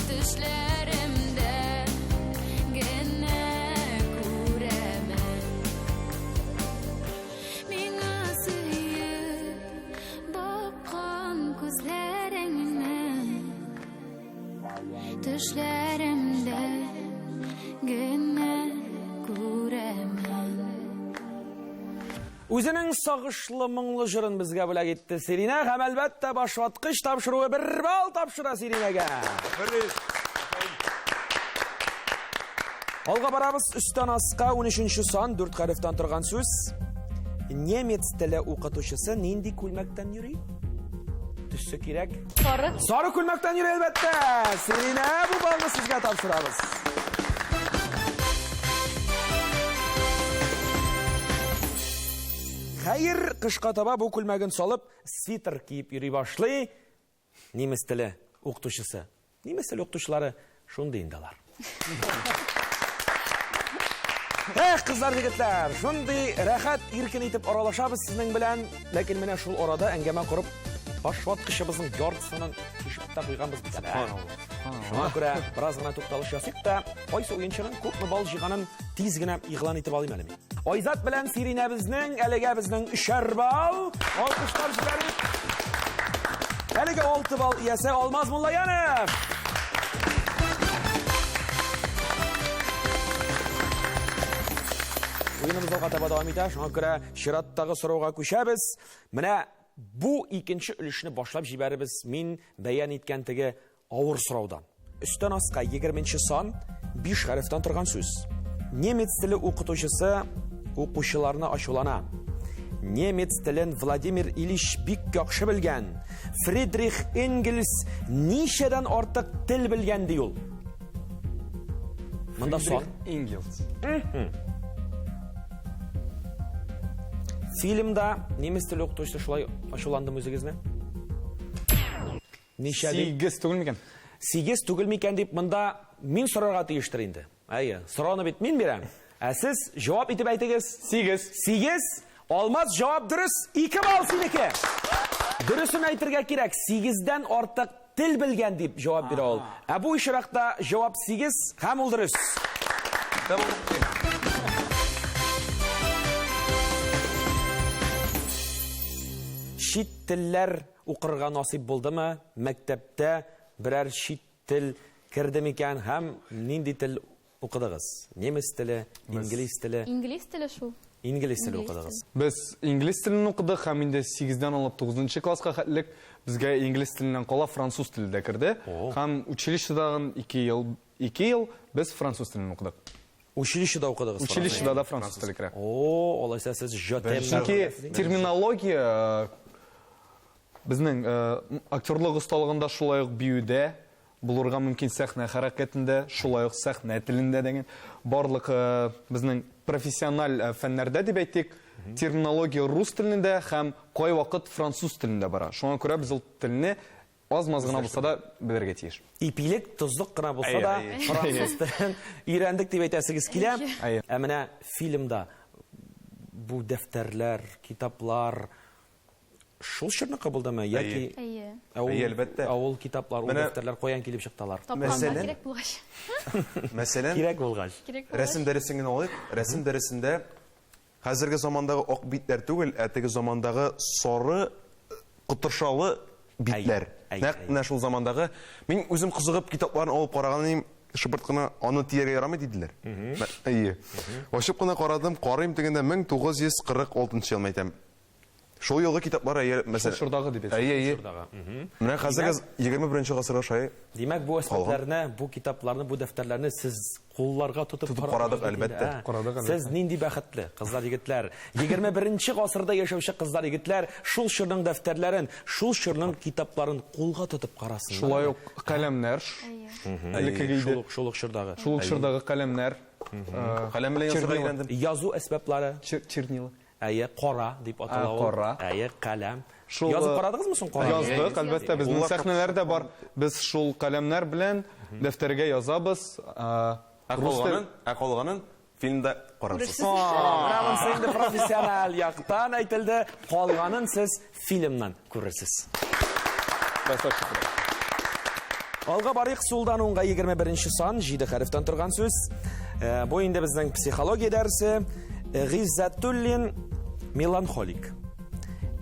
төшләремдә генә күрәмен. Миңа сөеп баккан күзләреңне төшләремдә генә күрәмен. Үзенең сагышлы моңлы җырын безгә бүләк итте Сиринә һәм әлбәттә башваткыч тапшыруы бер балл тапшыра Сиринәгә. Алга барабыз, өстән аска 13 сан, 4 хәрефтән торган сүз. Немец теле укытучысы нинди күлмәктән йөри? Төсе кирәк. Сары. Сары күлмәктән йөри әлбәттә. Сиринә, бу баллны сезгә тапшырабыз. Хәер, кышка таба бу күлмәген салып, свитер киеп йөри башлый немец теле укытучысы. Немец теле укытучылары шундый инде алар. Эх, кызлар, егетләр, шундый рәхәт, иркен итеп аралашабыз сезнең белән. Ләкин менә шул арада әңгәмә корып, башваткычыбызның яртысыннан ишеп тә куйганбыз бит әле. Шуңа күрә бераз гына тукталыш ясыйк та, кайсы уенчының күпме балл җыйганын тиз генә игълан итеп алыйм әле мин. Айзат белән Сиринәбезнең әлегә безнең өчәр балл. Алкышлар җибәрик. Әлегә 6 балл иясе Алмаз Муллаянов. Уеныбыз алга таба дәвам итә. Шуңа күрә чираттагы сорауга күчәбез. Менә бу икенче өлешне башлап җибәребез. Мин бәян иткән теге авыр сораудан. Өстән аска 20 сан, 5 хәрефтән торган сүз. Немец теле укытучысы укучыларны ачулана. Немец телен Владимир Ильич бик яхшы белгән. Фридрих Энгельс ничәдән артык тел белгән ди ул? Монда сан. Энгельс. Фильмда немец теле укытучысы шулай ачуландымы үзегезне? Ничә дип? 8 түгел микән? 8 түгел микән дип монда мин сорарга тиештер инде. Әйе, сорауны бит мин бирәм. Ә сез җавап итеп әйтегез. 8. 8. Алмаз, җавап дөрес. 2 балл синеке. Дөресен әйтергә кирәк, 8-дән артык тел белгән дип җавап бирә ул. Ә бу очракта җавап 8 һәм ул дөрес. Чит телләр укырга насыйп булдымы? Мәктәптә берәр чит тел керде микән һәм нинди тел укыдыгыз? Немец теле, инглиз теле? Инглиз теле шул. Инглиз теле укыдыгыз. Без инглиз телен укыдык һәм инде 8-дән алып 9 класска хәтлек безгә инглиз теленнән кала француз теле дә керде. Һәм училищедагын 2 ел, 2 ел без француз телен укыдык. Училищеда укыдыгыз? Училищеда да француз теле керә. О, алайса сез җотем. Чөнки терминология безнең актерлык осталыгында шулай ук биюдә булырга мөмкин, сәхнә хәрәкәтендә, шулай ук сәхнә телендә дигән барлык безнең профессиональ фәннәрдә дип әйтик, терминология рус телендә һәм кайвакыт француз телендә бара. Шуңа күрә без ул телне аз-маз гына булса да белергә тиеш. Ипилек, тозлык кына булса да, француз телен өйрәндек дип әйтәсегез килә. Ә менә фильмда бу дәфтәрләр, китаплар шул чорныкы булдымы яки Әйе. Әйе, әлбәттә. Авыл китаплар, ул дәфтәрләр каян килеп чыктылар? Тапканда кирәк булгач. Мәсәлән, кирәк булгач. Рәсем дәресен генә алыйк. Рәсем дәресендә хәзерге замандагы ак битләр түгел, ә теге замандагы сары котыршалы битләр. Нәкъ менә шул замандагы. Мин үзем кызыгып китапларын алып караган идем, шыпырт кына аны тияргә ярамый диделәр. Әйе. Ачып кына карадым, карыйм дигәндә 1946 елны әйтәм. Шул елгы китаплар, әйе, мәсәлән. Шул чордагы дип әйтсәк. Әйе, әйе. Чордагы. Менә хәзерге 21 гасырга шай. Димәк, бу әсбапларны, бу китапларны, бу дәфтәрләрне сез кулларга тотып карадык, әлбәттә. Карадык, әлбәттә. Сез нинди бәхетле, кызлар, егетләр. 21 гасырда яшәүче кызлар, егетләр шул чорның дәфтәрләрен, шул чорның китапларын кулга тотып карасын. Шулай ук каләмнәр. Элеккеге иде. Шул ук чордагы. Шул ук чордагы каләмнәр. Каләм белән язарга өйрәндем. Язу әсбаплары. Чернила. Әйе, кара дип атала ул. Кара. Әйе, каләм. Шул, Язып карадыгызмы соң кара? Яздык, әлбәттә, безнең сәхнәләр дә бар. Без шул каләмнәр белән дәфтәргә язабыз. Ә калганын, ә калганын фильмда карарсыз. Менә монысы инде профессиональ яктан әйтелде. Калганын сез фильмнан күрерсез. Алга барыйк, сулдан уңга 21 сан, 7 хәрефтән торган сүз. Бу инде безнең психология дәресе. Гыйззәтуллин меланхолик.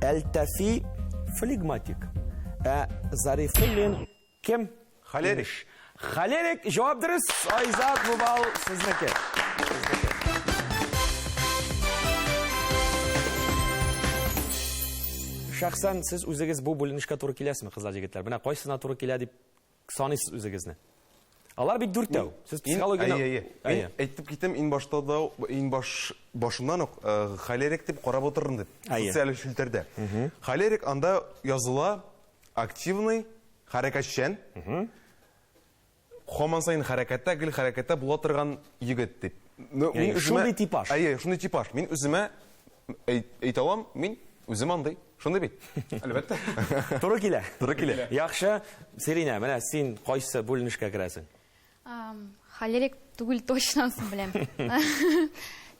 Әлтәфи флегматик. Ә Зарифуллин кем? Холерик. Холерик, җавап дөрес. Айзат, бу балл сезнеке. Шәхсән сез үзегез бу бүленешкә туры киләсезме, кызлар, егетләр? Менә кайсына туры килә дип саныйсыз үзегезне? Алар бит дүртәү. Сез психологияне... Әйе, әйе. Мин әйтеп китем, иң башта да, иң баш башыннан ук холерик дип карап утырдым дип. Социаль челтәрдә. Холерик анда языла активный, хәрәкәтчән. Һаман саен хәрәкәттә, гел хәрәкәттә була торган егет дип. Мин шундый типаж. Әйе, шундый типаж. Мин үземә әйтә алам, мин үзем андый. Шундый бит. Әлбәттә. Туры килә. Туры килә. Яхшы. Сиринә, менә син кайсы бүленешкә керәсең? Холерик түгел точно, ансын беләм.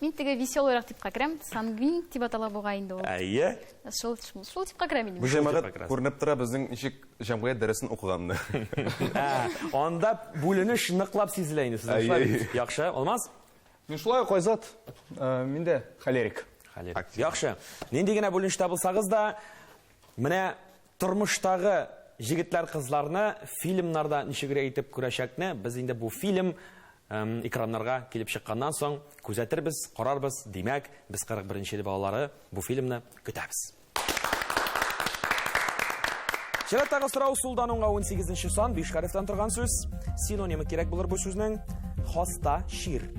Мин теге веселыйрак типка керәм, сангвин дип атала бугай инде ул. Әйе. Шул, шул типка керәм инде. Бу җәмәгать күренеп тора безнең ничек җәмгыять дәресен укыганны. Анда бүленеш ныклап сизелә инде сезнең. Шулай бит? Яхшы, Алмаз? Мин шулай ук, Айзат, мин дә холерик. Холерик. Яхшы. Нинди генә бүленештә булсагыз да, менә тормыштагы җегетләр, кызларны фильмнарда ничегрәк итеп күрәчәкне без инде бу фильм экраннарга килеп чыкканнан соң күзәтербез, карарбыз. Димәк, без 41 ел балалары бу фильмны көтәбез. Чираттагы сорау сулдан уңга 18 сан, 5 хәрефтән торган сүз. Синонимы кирәк булыр бу сүзнең. Хаста, чир.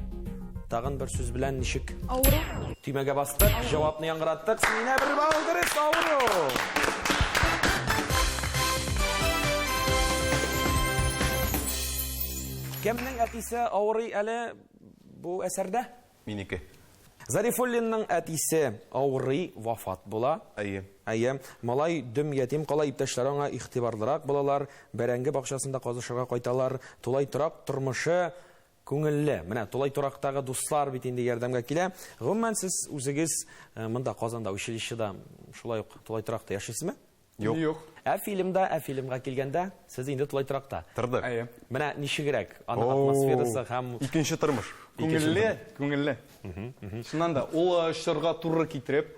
Тагын бер сүз белән ничек? Авыру. Төймәгә бастык, җавапны яңгыраттык. Синә бер балл дөрес, авыру. Кемнең әтисе авырый әле бу әсәрдә? Минеке. Зарифуллинның әтисе авырый, вафат була. Әйе. Әйе. Малай дөм ятим кала, иптәшләре аңа игътибарлырак булалар, бәрәңге бакчасында казышырга кайталар. Тулай торак тормышы күңелле. Менә тулай торактагы дуслар бит инде ярдәмгә килә. Гомумән, сез үзегез монда Казанда училищеда шулай ук тулай торакта яшисезме? Юк. Юк. Ә фильмда, ә фильмга килгәндә, сез инде тулай торакта. Тордык. Әйе. Менә ничегрәк аның атмосферасы һәм Икенче тормыш. Күңелле, күңелле. Чыннан да, ул чорга туры китереп,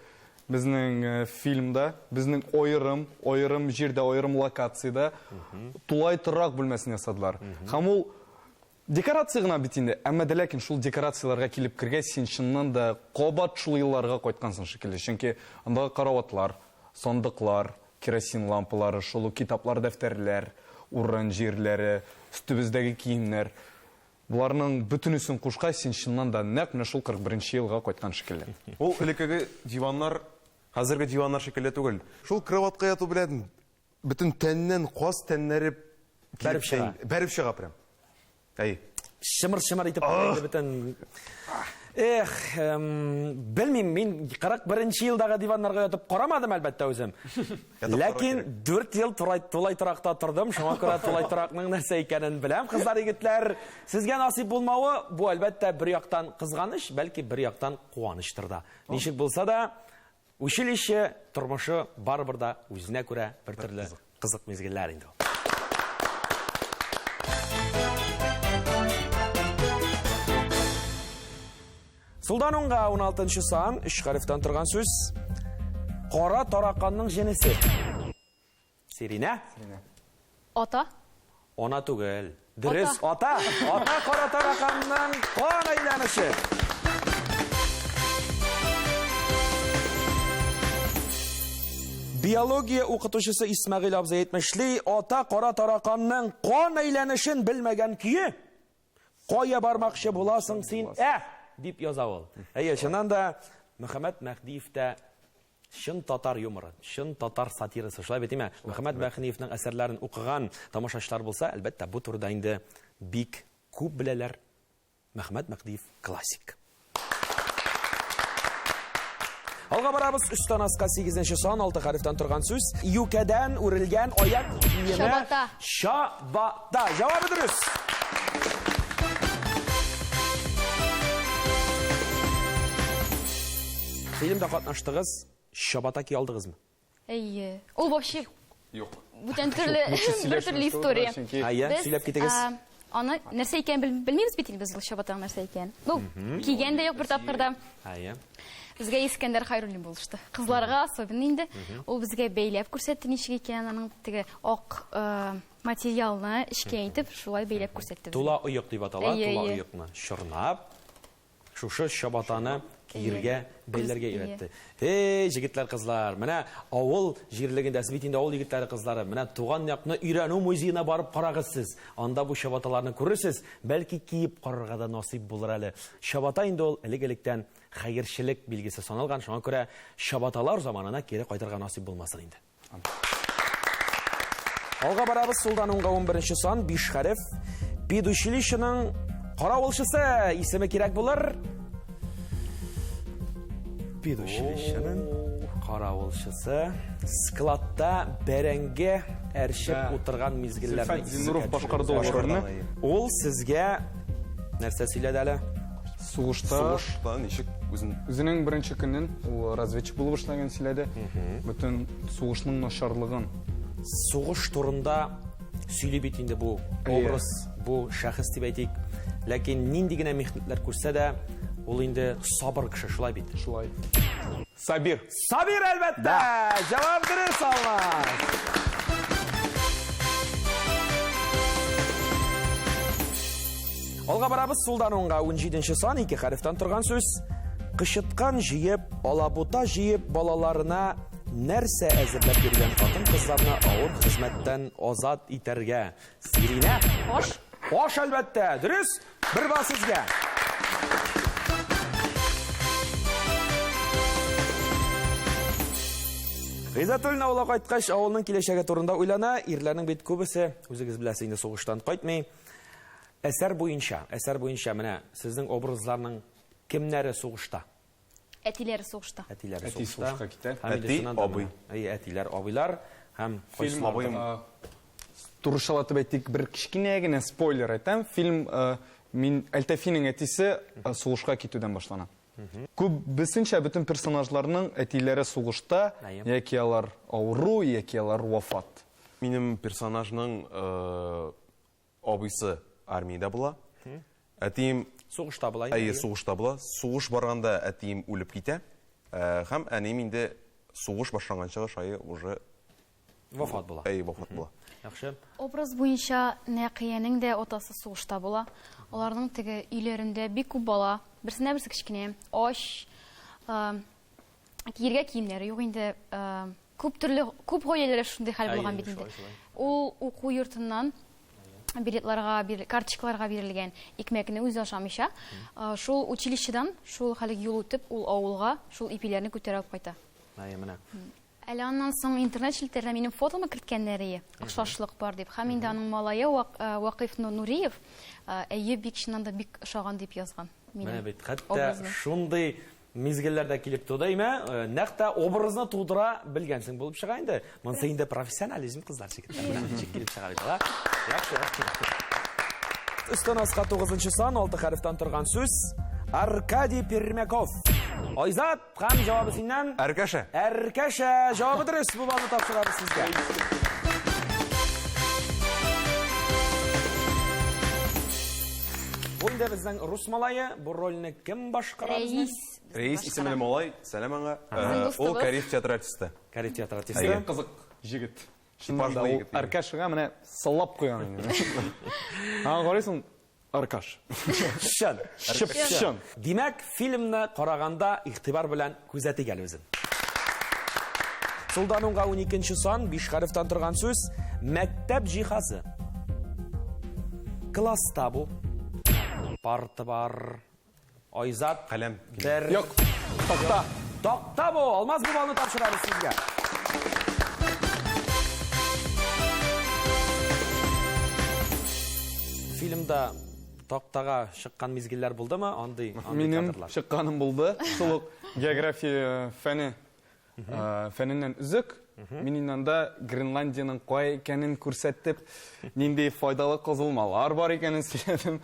безнең фильмда, безнең аерым, аерым җирдә, аерым локациядә тулай торак бүлмәсен ясадылар. Һәм ул декорация гына бит инде, әмма дә ләкин шул декорацияләргә килеп кергәч, син чыннан да кабат шул елларга кайткансың шикелле. Чөнки андагы караватлар, сандыклар, керосин лампалары, шул ук китаплар, дәфтәрләр, урын җирләре, өстебездәге киемнәр. Боларның бөтенесен кушкач, син чыннан да нәкъ менә шул 41 нче елга кайткан шикелле. Ул элеккеге диваннар хәзерге диваннар шикелле түгел. Шул кроватька яту белән бөтен тәннән каз тәннәре бәреп чыга. Бәреп чыга прям. Әй. Шымыр-шымыр итеп инде бөтен. Эх, белмим, мин 41 нче елдагы диваннарга ятып карамадым, әлбәттә, үзем. Ләкин 4 ел тулай торакта тордым, шуңа күрә тулай торакның нәрсә икәнен беләм. Кызлар, егетләр, сезгә насыйп булмавы, бу, әлбәттә, бер яктан кызганыч, бәлки бер яктан куанычтыр да. Ничек булса да, Училище тормышы барыбер да үзенә күрә бер төрле кызык мизгелләр инде ул. Сулдан уңга 16 сан, өч хәрефтән торган сүз. Кара тараканның җенесе. Сиринә? Сиринә. Ата. Ана түгел. Дөрес, ата. Ата кара тараканның кан әйләнеше. Биология укытучысы Исмәгыйль абзый әйтмешли, ата кара тараканның кан әйләнешен белмәгән көе, кая бармакчы буласың син, ә? дип яза ул. Әйе, чыннан да Мөхәммәт Мәһдиев тә Чын татар юморы, чын татар сатирасы, шулай бит, име? Мөхәммәт Мәхниевның әсәрләрен укыган тамашачылар булса, әлбәттә, бу турыда инде бик күп беләләр. Мөхәммәт Мәһдиев классик. Алга барабыз, өстән аска 8 сан, 6 хәрефтән торган сүз. Юкәдән үрелгән аяк киеме. Чабата. Чабата. Җавабы дөрес. Фильмда катнаштыгыз, чабата кия алдыгызмы? Әйе. Ул вообще Юк. Бүтән төрле, бер төрле история. Әйе, сөйләп китегез. Аны нәрсә икәнен белмибез бит инде без ул чабатаның нәрсә икәнен. Ну, кигән дә юк бер тапкыр да. Әйе. Безгә Искәндәр Хайруллин булышты. Кызларга особенно инде. Ул безгә бәйләп күрсәтте ничек икәнен, аның теге ак материалны эчкә итеп шулай бәйләп күрсәтте. Тула оек дип атала, тула оекны чорнап. Шушы чабатаны киергә, бәйләргә өйрәтте. Эй, җегетләр, кызлар, менә авыл җирлегендә, сез бит инде авыл егетләре, кызлары, менә туган якны өйрәнү музеена барып карагыз сез. Анда бу чабаталарны күрерсез, бәлки киеп карарга да насыйп булыр әле. Чабата инде ул элек-электән хәерчелек билгесе саналган, шуңа күрә чабаталар заманына кире кайтырга насыйп булмасын инде. Алга барабыз, сулдан уңга 11 сан, 5 хәреф. Педучилищеның каравылчысы исеме кирәк булыр. Педучилищеның каравылчысы складта бәрәңге әрчеп утырган мизгелләрне Зөлфәт Зиннуров башкарды ул рольне. Ул сезгә нәрсә сөйләде әле? Сугышта Сугышта ничек үзен Үзенең беренче көнен ул разведчик булып эшләгән сөйләде. Бөтен сугышның начарлыгын. Сугыш турында сөйли бит инде бу образ, бу шәхес дип әйтик. Ләкин нинди генә михнәтләр күрсә дә, ул инде сабыр кеше, шулай бит? Шулай. Сабир. Сабир, әлбәттә! Җавап дөрес, Алмаз! Алга барабыз, сулдан уңга 17 сан, ике хәрефтән торган сүз. Кычыткан җыеп, алабута җыеп балаларына нәрсә әзерләп йөргән хатын-кызларны авыр хезмәттән азат итәргә. Сиринә. Аш. Аш, әлбәттә. Дөрес. Бер балл сезгә. Гыйззәтуллин авылга кайткач, авылның киләчәге турында уйлана. Ирләрнең бит күбесе, үзегез беләсез инде, сугыштан кайтмый. Әсәр буенча, әсәр буенча менә сезнең образларның кемнәре сугышта? Әтиләре сугышта. Әтиләре Әти сугышта. сугышка китә. Һәм инде Әти, чыннан да абый. менә, Әйе, әтиләр, абыйлар һәм Фильм кайсылар абыем. Турышалатып әйтик, бер кечкенә генә спойлер әйтәм. Фильм мин Әлтәфинең әтисе сугышка китүдән башлана. Күбесенчә бөтен персонажларның әтиләре сугышта, яки алар авыру, яки алар вафат. Минем персонажның абыйсы армиядә була. Әтием сугышта була. Әйе, сугышта була. Сугыш барганда әтием үлеп китә. Һәм әнием инде сугыш башланганчы шае уже Вафат була. Әйе, вафат була. Яхшы. Образ буенча Нәкыянең дә атасы сугышта була. Аларның теге өйләрендә бик күп бала, берсенә берсе кечкенә, ач, киергә киемнәре юк инде. Күп төрле, күп гаиләләрдә шундый хәл булган бит инде. Ул уку йортыннан билетларга, карточкаларга бирелгән икмәкне үзе ашамыйча, шул училищедан шул хәлге юл үтеп, ул авылга шул ипиләрне күтәреп алып кайта. Әйе, менә. Әле аннан соң интернет челтәренә минем фотомы керткәннәр ие, охшашлык бар дип. Һәм инде аның малае Вакыйф Нуриев, әйе, бик чыннан да бик ошаган дип язган. Менә бит, хәтта шундый мизгелләр дә килеп туды, әйме? Нәкъ тә образны тудыра белгәнсең булып чыга инде. Монысы инде профессионализм, кызлар, егетләр. Менә ничек килеп чыга бит, а? Яхшы. Өстән аска 9 сан, 6 хәрефтән торган сүз. Аркадий Пермяков. Айзат, Һәм җавабы синнән? Әркәшә. Әркәшә. Җавабы дөрес. Бу балны тапшырабыз сезгә. Бу инде безнең рус малае. Бу рольне кем башкара? Рәис. Рәис исемле малай. Сәлам аңа. Ул Кариф театры артисты. Кариф театры артисты. Кызык җегет. Чыннан да ул Әркәшәгә менә сыллап куйган инде. Аңа карыйсың, Аркаш. Чын. Чып-чын. Димәк, фильмны караганда игътибар белән күзәтик әле үзен. Сулдан уңга 12 сан, 5 хәрефтән торган сүз, мәктәп җиһазы. Класста бу. Парта бар. Айзат. Каләм. Бер. Юк. Такта. Такта бу. Алмаз бу балны тапшырабыз сезгә. Фильмда тактага чыккан мизгелләр булдымы? Андый, андый Минем кадрлар. чыкканым булды. Шул ук география фәне фәненнән өзек. Мин инде анда Гренландиянең кая икәнен күрсәтеп, нинди файдалы казылмалар бар икәнен сөйләдем.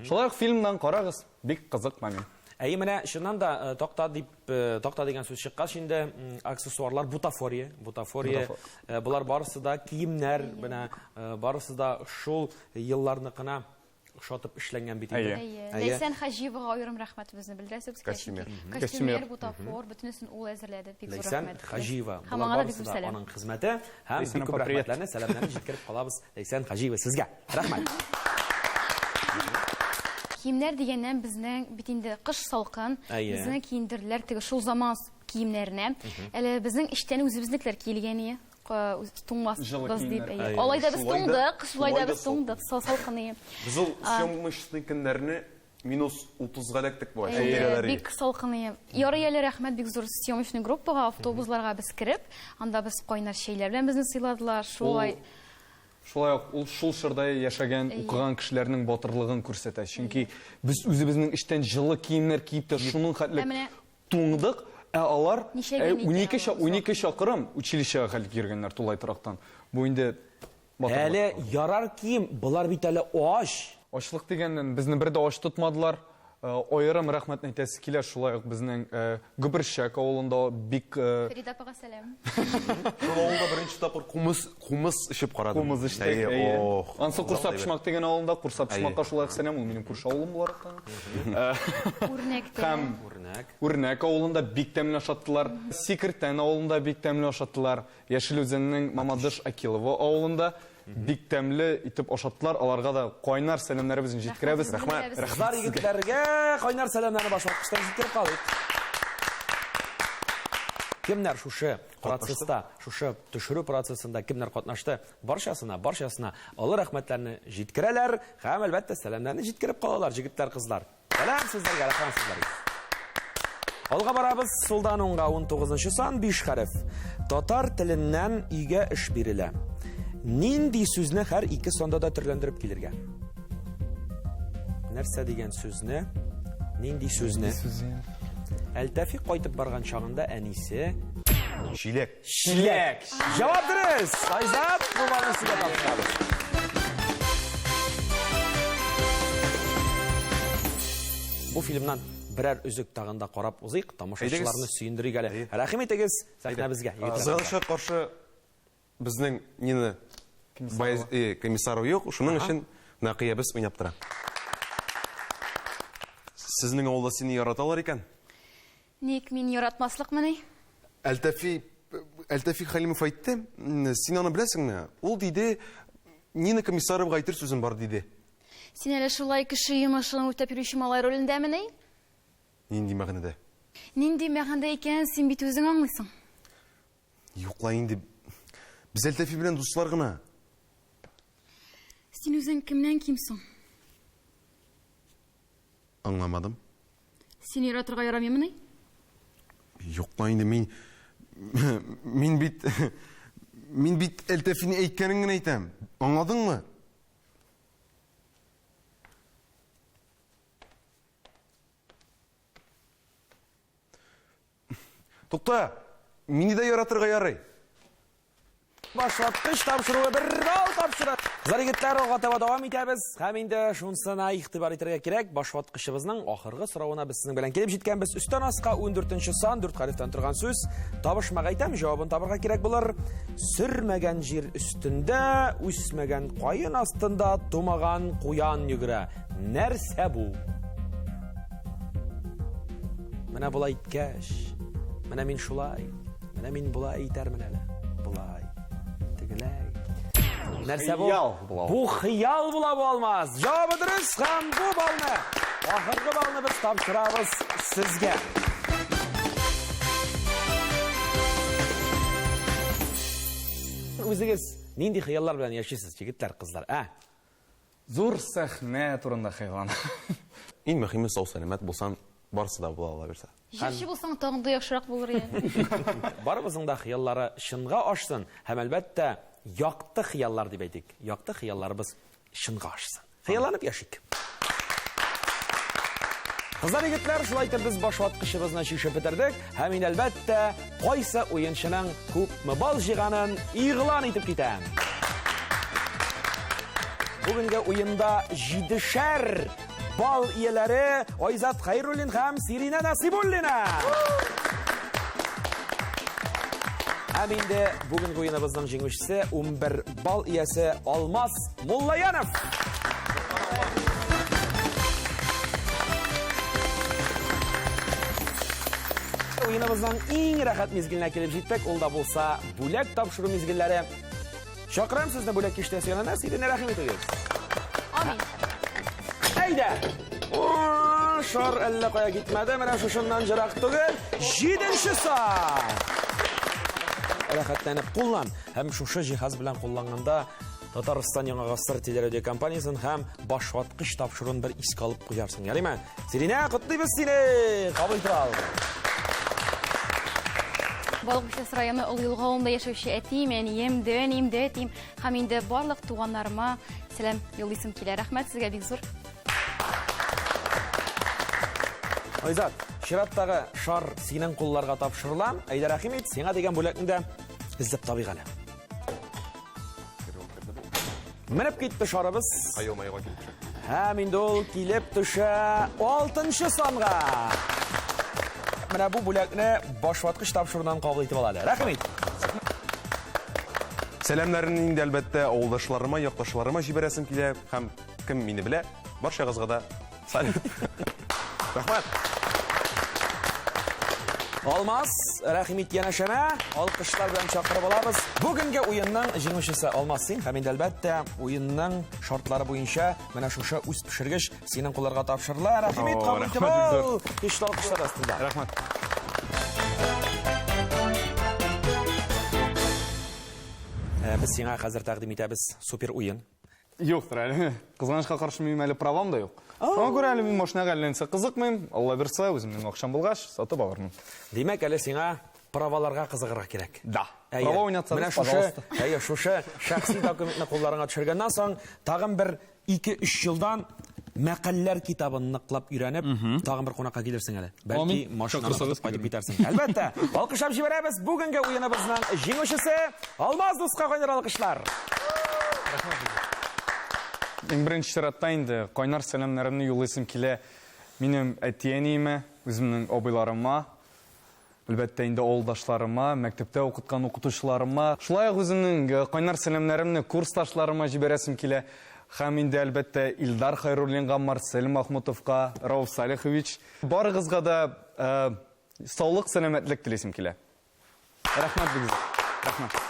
Шулай ук фильмнан карагыз, бик кызык момент. Әйе, менә чыннан да э, такта дип э, такта дигән сүз чыккач инде аксессуарлар бутафория, бутафория, э, болар барысы да киемнәр, менә барысы да шул елларныкына ошатып эшләнгән бит инде. Әйе. Ләйсән Хаҗиевага аерым рәхмәтебезне белдерәсебез килә, чөнки костюмер, бутафор, бөтенесен ул әзерләде. Бик зур Ләйсән рәхмәт. Хаҗиева. Һәм Болар аңа да бик барысы зур да сәлам. аның хезмәте һәм Ләйсән бик күп апа, привет. рәхмәтләрне, сәламнәрне җиткереп калабыз Ләйсән Хаҗиева сезгә. Рәхмәт. Киемнәр дигәннән безнең бит инде кыш салкын, Әйе. безне киендерделәр теге шул заман киемнәренә. Әле безнең эчтән үзебезнекеләр киелгән ие. Туңмасбыз дип. Әйе. Алай да без Шулай да- туңдык, шулай да шулай да без туңдык, салкын ие. Без ул съемочный көннәрне минус 30-га эләктек бугай. Шул Әйе, тирәләр бик салкын ие. Ярый әле рәхмәт бик зур съемочный группага, автобусларга без кереп, анда без кайнар чәйләр белән безне сыйладылар. Шулай Шулай ук ул шул чорда яшәгән, укыган кешеләрнең батырлыгын күрсәтә. Чөнки без үзебезнең эчтән җылы киемнәр киеп тә шуның хәтле Ә менә туңдык, ә алар Ничә көн 12 икән алар 12 чакрым училищега хәлгә йөргәннәр тулай торактан. Бу инде батырлык. Әле ярар кием, болар бит әле ач. Ачлык дигәннән, безне бер дә ач тотмадылар. Аерым рәхмәтне әйтәсе килә, шулай ук безнең Гөберчәк авылында бик Фәридә апага сәлам. Шул авылда беренче тапкыр кумыс, кумыс эчеп карадым. Кумыс эчтек, Әйе, әйе. ох. Ансы Курса Почмак дигән авылында, Курса Почмакка Әйе. шулай ук сәлам, ул минем күрше авылым буларак та. Үрнәктә. Һәм Үрнәк. Үрнәк авылында бик тәмле ашаттылар. Сикертән авылында бик тәмле ашаттылар. Яшел Үзәннең Мамадыш Акилово авылында бик тәмле итеп ашаттылар. Аларга да кайнар сәламнәребезне җиткерәбез. Рәхмәт. Кызлар, егетләргә кайнар сәламнәрне башваткычтан җиткереп калыйк. Кемнәр шушы процесста, шушы төшерү процессында кемнәр катнашты, барчасына, барчасына олы рәхмәтләрне җиткерәләр һәм әлбәттә сәламнәрне җиткереп калалар, җегетләр, кызлар. Сәлам сезләргә, рәхмәт сезләргә. Алга барабыз, сулдан уңга 19 сан, 5 хәреф. Татар теленнән өйгә эш бирелә. Нинди сүзне һәр ике санда да төрләндереп килергә? Нәрсә дигән сүзне? Нинди сүзне? Әлтәфи кайтып барган чагында әнисе Чиләк. Чиләк. Җавап дөрес. Айзат, бу балны сезгә тапшырабыз. Бу фильмнан берәр өзек тагын да карап узыйк, тамашачыларны сөендерик әле. Рәхим итегез сәхнәбезгә. Кызганычка каршы безнең Нина э, Комиссарова юк, шуның өчен Нәкыябез уйнап тора. Сезнең авылда сине яраталар икән. Ник мин яратмаслыкмыни? Әлтәфи Әлтәфи Хәлимов әйтте, син аны беләсеңме? Ул диде, Нина Комиссаровага әйтер сүзем бар диде. Син әле шулай кеше йомышын үтәп йөрүче малай ролендәмени? Нинди мәгънәдә? Нинди мәгънәдә икәнен син бит үзең аңлыйсың. Юк ла инде. Без Әлтәфи белән дуслар гына. Син үзең кемнән ким соң? Аңламадым. Сине яратырга ярамыймыни? Юк ла инде мин мин бит мин бит Әлтәфинең әйткәнен генә әйтәм. Аңладыңмы? Тукта, мине дә яратырга ярый. Башваткыч тапшыруы бер балл тапшыра. Кызлар, егетләр, алга таба дәвам итәбез. Һәм инде шунысына игътибар итәргә кирәк, башваткычыбызның ахыргы соравына без сезнең белән килеп җиткәнбез. Өстән аска 14 сан, 4 хәрефтән торган сүз. Табышмак әйтәм, җавабын табырга кирәк булыр. Сөрмәгән җир өстендә, үсмәгән каен астында тумаган куян йөгерә. Нәрсә бу? Менә болай иткәч, менә мин шулай, менә мин болай итәрмен әле. Болай, тегеләй. Нәрсә бу? Хыял була. Бу хыял була бу Алмаз. Җавабы дөрес һәм бу балны, ахыргы балны без тапшырабыз сезгә. Үзегез нинди хыяллар белән яшисез, егетләр, кызлар, ә? Зур сәхнә турында хыялланам. Иң мөһиме сау-сәламәт булсаң, барысы да була ала бирсә. Җырчы булсаң тагын да яхшырак булыр иде. Барыбызның да хыяллары чынга ашсын һәм, әлбәттә, якты хыяллар дип әйтик. Якты хыялларыбыз чынга ашсын. Хыялланып яшик. Кызлар, егетләр, шулай итеп без башваткычыбызны чишеп бетердек. Һәм инде, әлбәттә, кайсы уенчының күпме балл җыйганын игълан итеп китәм. Бүгенге уенда җидешәр балл ияләре Айзат Хәйруллин һәм Сиринә Насибуллина. Һәм инде бүгенге уеныбызның җиңүчесе 11 балл иясе Алмаз Муллаянов. Уеныбызның иң рәхәт мизгеленә килеп җиттек. Ул да булса бүләк тапшыру мизгелләре. Чакырам сезне бүләк киштәсе янына. Сиринә, рәхим итегез. Амин. Әйдә! Шар әллә кая китмәде, менә шушыннан җырак түгел. Җиденче сан! Рәхәтләнеп куллан. Һәм шушы җиһаз белән кулланганда Татарстан Яңа Гасыр телерадиокомпаниясен һәм башваткыч тапшыруын бер искә алып куярсың. Ярыймы? Сиринә, котлыйбыз сине! Кабул итеп ал. Балык Бистәсе районы Олы Елга авылында яшәүче әтием, әнием, дәү әнием, дәү әтием һәм инде барлык туганнарыма сәлам юллыйсым килә. Рәхмәт сезгә бик зур. Айзат, чираттагы шар синең кулларга тапшырыла. Әйдә, рәхим ит, сиңа дигән бүләкне дә эзләп табыйк әле. Менеп китте шарыбыз. Айыл-майга килеп төшә. Һәм инде ул килеп төшә алтынчы санга. Менә бу бүләкне башваткыч тапшырудан кабул итеп ал әле. Рәхим ит. Сәламнәрне инде әлбәттә авылдашларыма, якташларыма җибәрәсем килә һәм кем мине белә, барчагызга да салют. Рәхмәт. Алмаз, рәхим ит янәшәмә, алкышлар белән чакырып алабыз. Бүгенге уенның җиңүчесе Алмаз син һәм инде әлбәттә уенның шартлары буенча менә шушы үз пешергеч синең кулларга тапшырыла. Рәхим ит, кабул итеп ал. Көчле алкышлар астында. Рәхмәт. Э, без сиңа хәзер тәкъдим итәбез супер уен. Юктыр әле. Кызганычка каршы минем әле правам да юк. Шуңа күрә әле мин машинага әллә нәрсә кызыкмыйм. Алла бирса, үземнең акчам булгач, сатып алырмын. Димәк, әле сиңа праваларга кызыгырга кирәк. Да. Әйе. Права уйнатсагыз, Менә шушы, пожалуйста. әйе, шушы шәхси документны кулларыңа төшергәннән соң, тагын бер 2-3 елдан Мәкальләр китабын ныклап өйрәнеп, тагын бер кунакка килерсең әле. Бәлки, машинаны тотып кайтып китәрсең. Әлбәттә, алкышлап җибәрәбез. Бүгенге уеныбызның җиңүчесе Алмаз дуска кайнар алкышлар. Иң беренче чиратта инде кайнар сәламнәремне юллыйсым килә минем әти-әниемә, үземнең абыйларыма, Әлбәттә инде авылдашларыма, мәктәптә укыткан укытучыларыма, шулай ук үземнең кайнар сәламнәремне курсташларыма җибәрәсем килә. Һәм инде, әлбәттә, Илдар Хайруллинга, Марсель Махмутовка, Рауф Салихович, барыгызга да саулык, сәламәтлек телисем килә. Рәхмәт бик зур. Рәхмәт.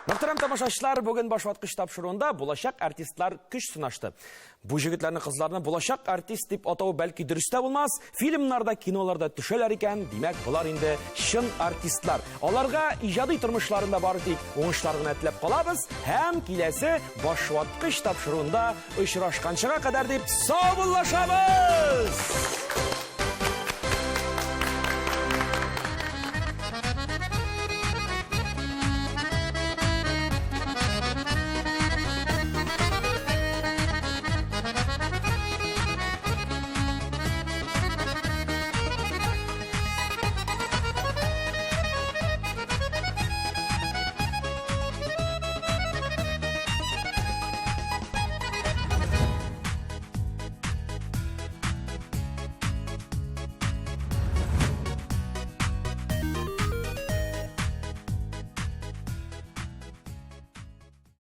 Мөхтәрәм тамашачылар, бүген Башваткыч тапшыруында булачак артистлар көч сынашты. Бу җегетләрне, кызларны булачак артист дип атау бәлки дөрес тә булмас. Фильмнарда, киноларда төшәләр икән, димәк, болар инде чын артистлар. Аларга иҗади тормышларында бары тик уңышлар гына теләп калабыз һәм киләсе Башваткыч тапшыруында очрашканчыга кадәр дип саубуллашабыз!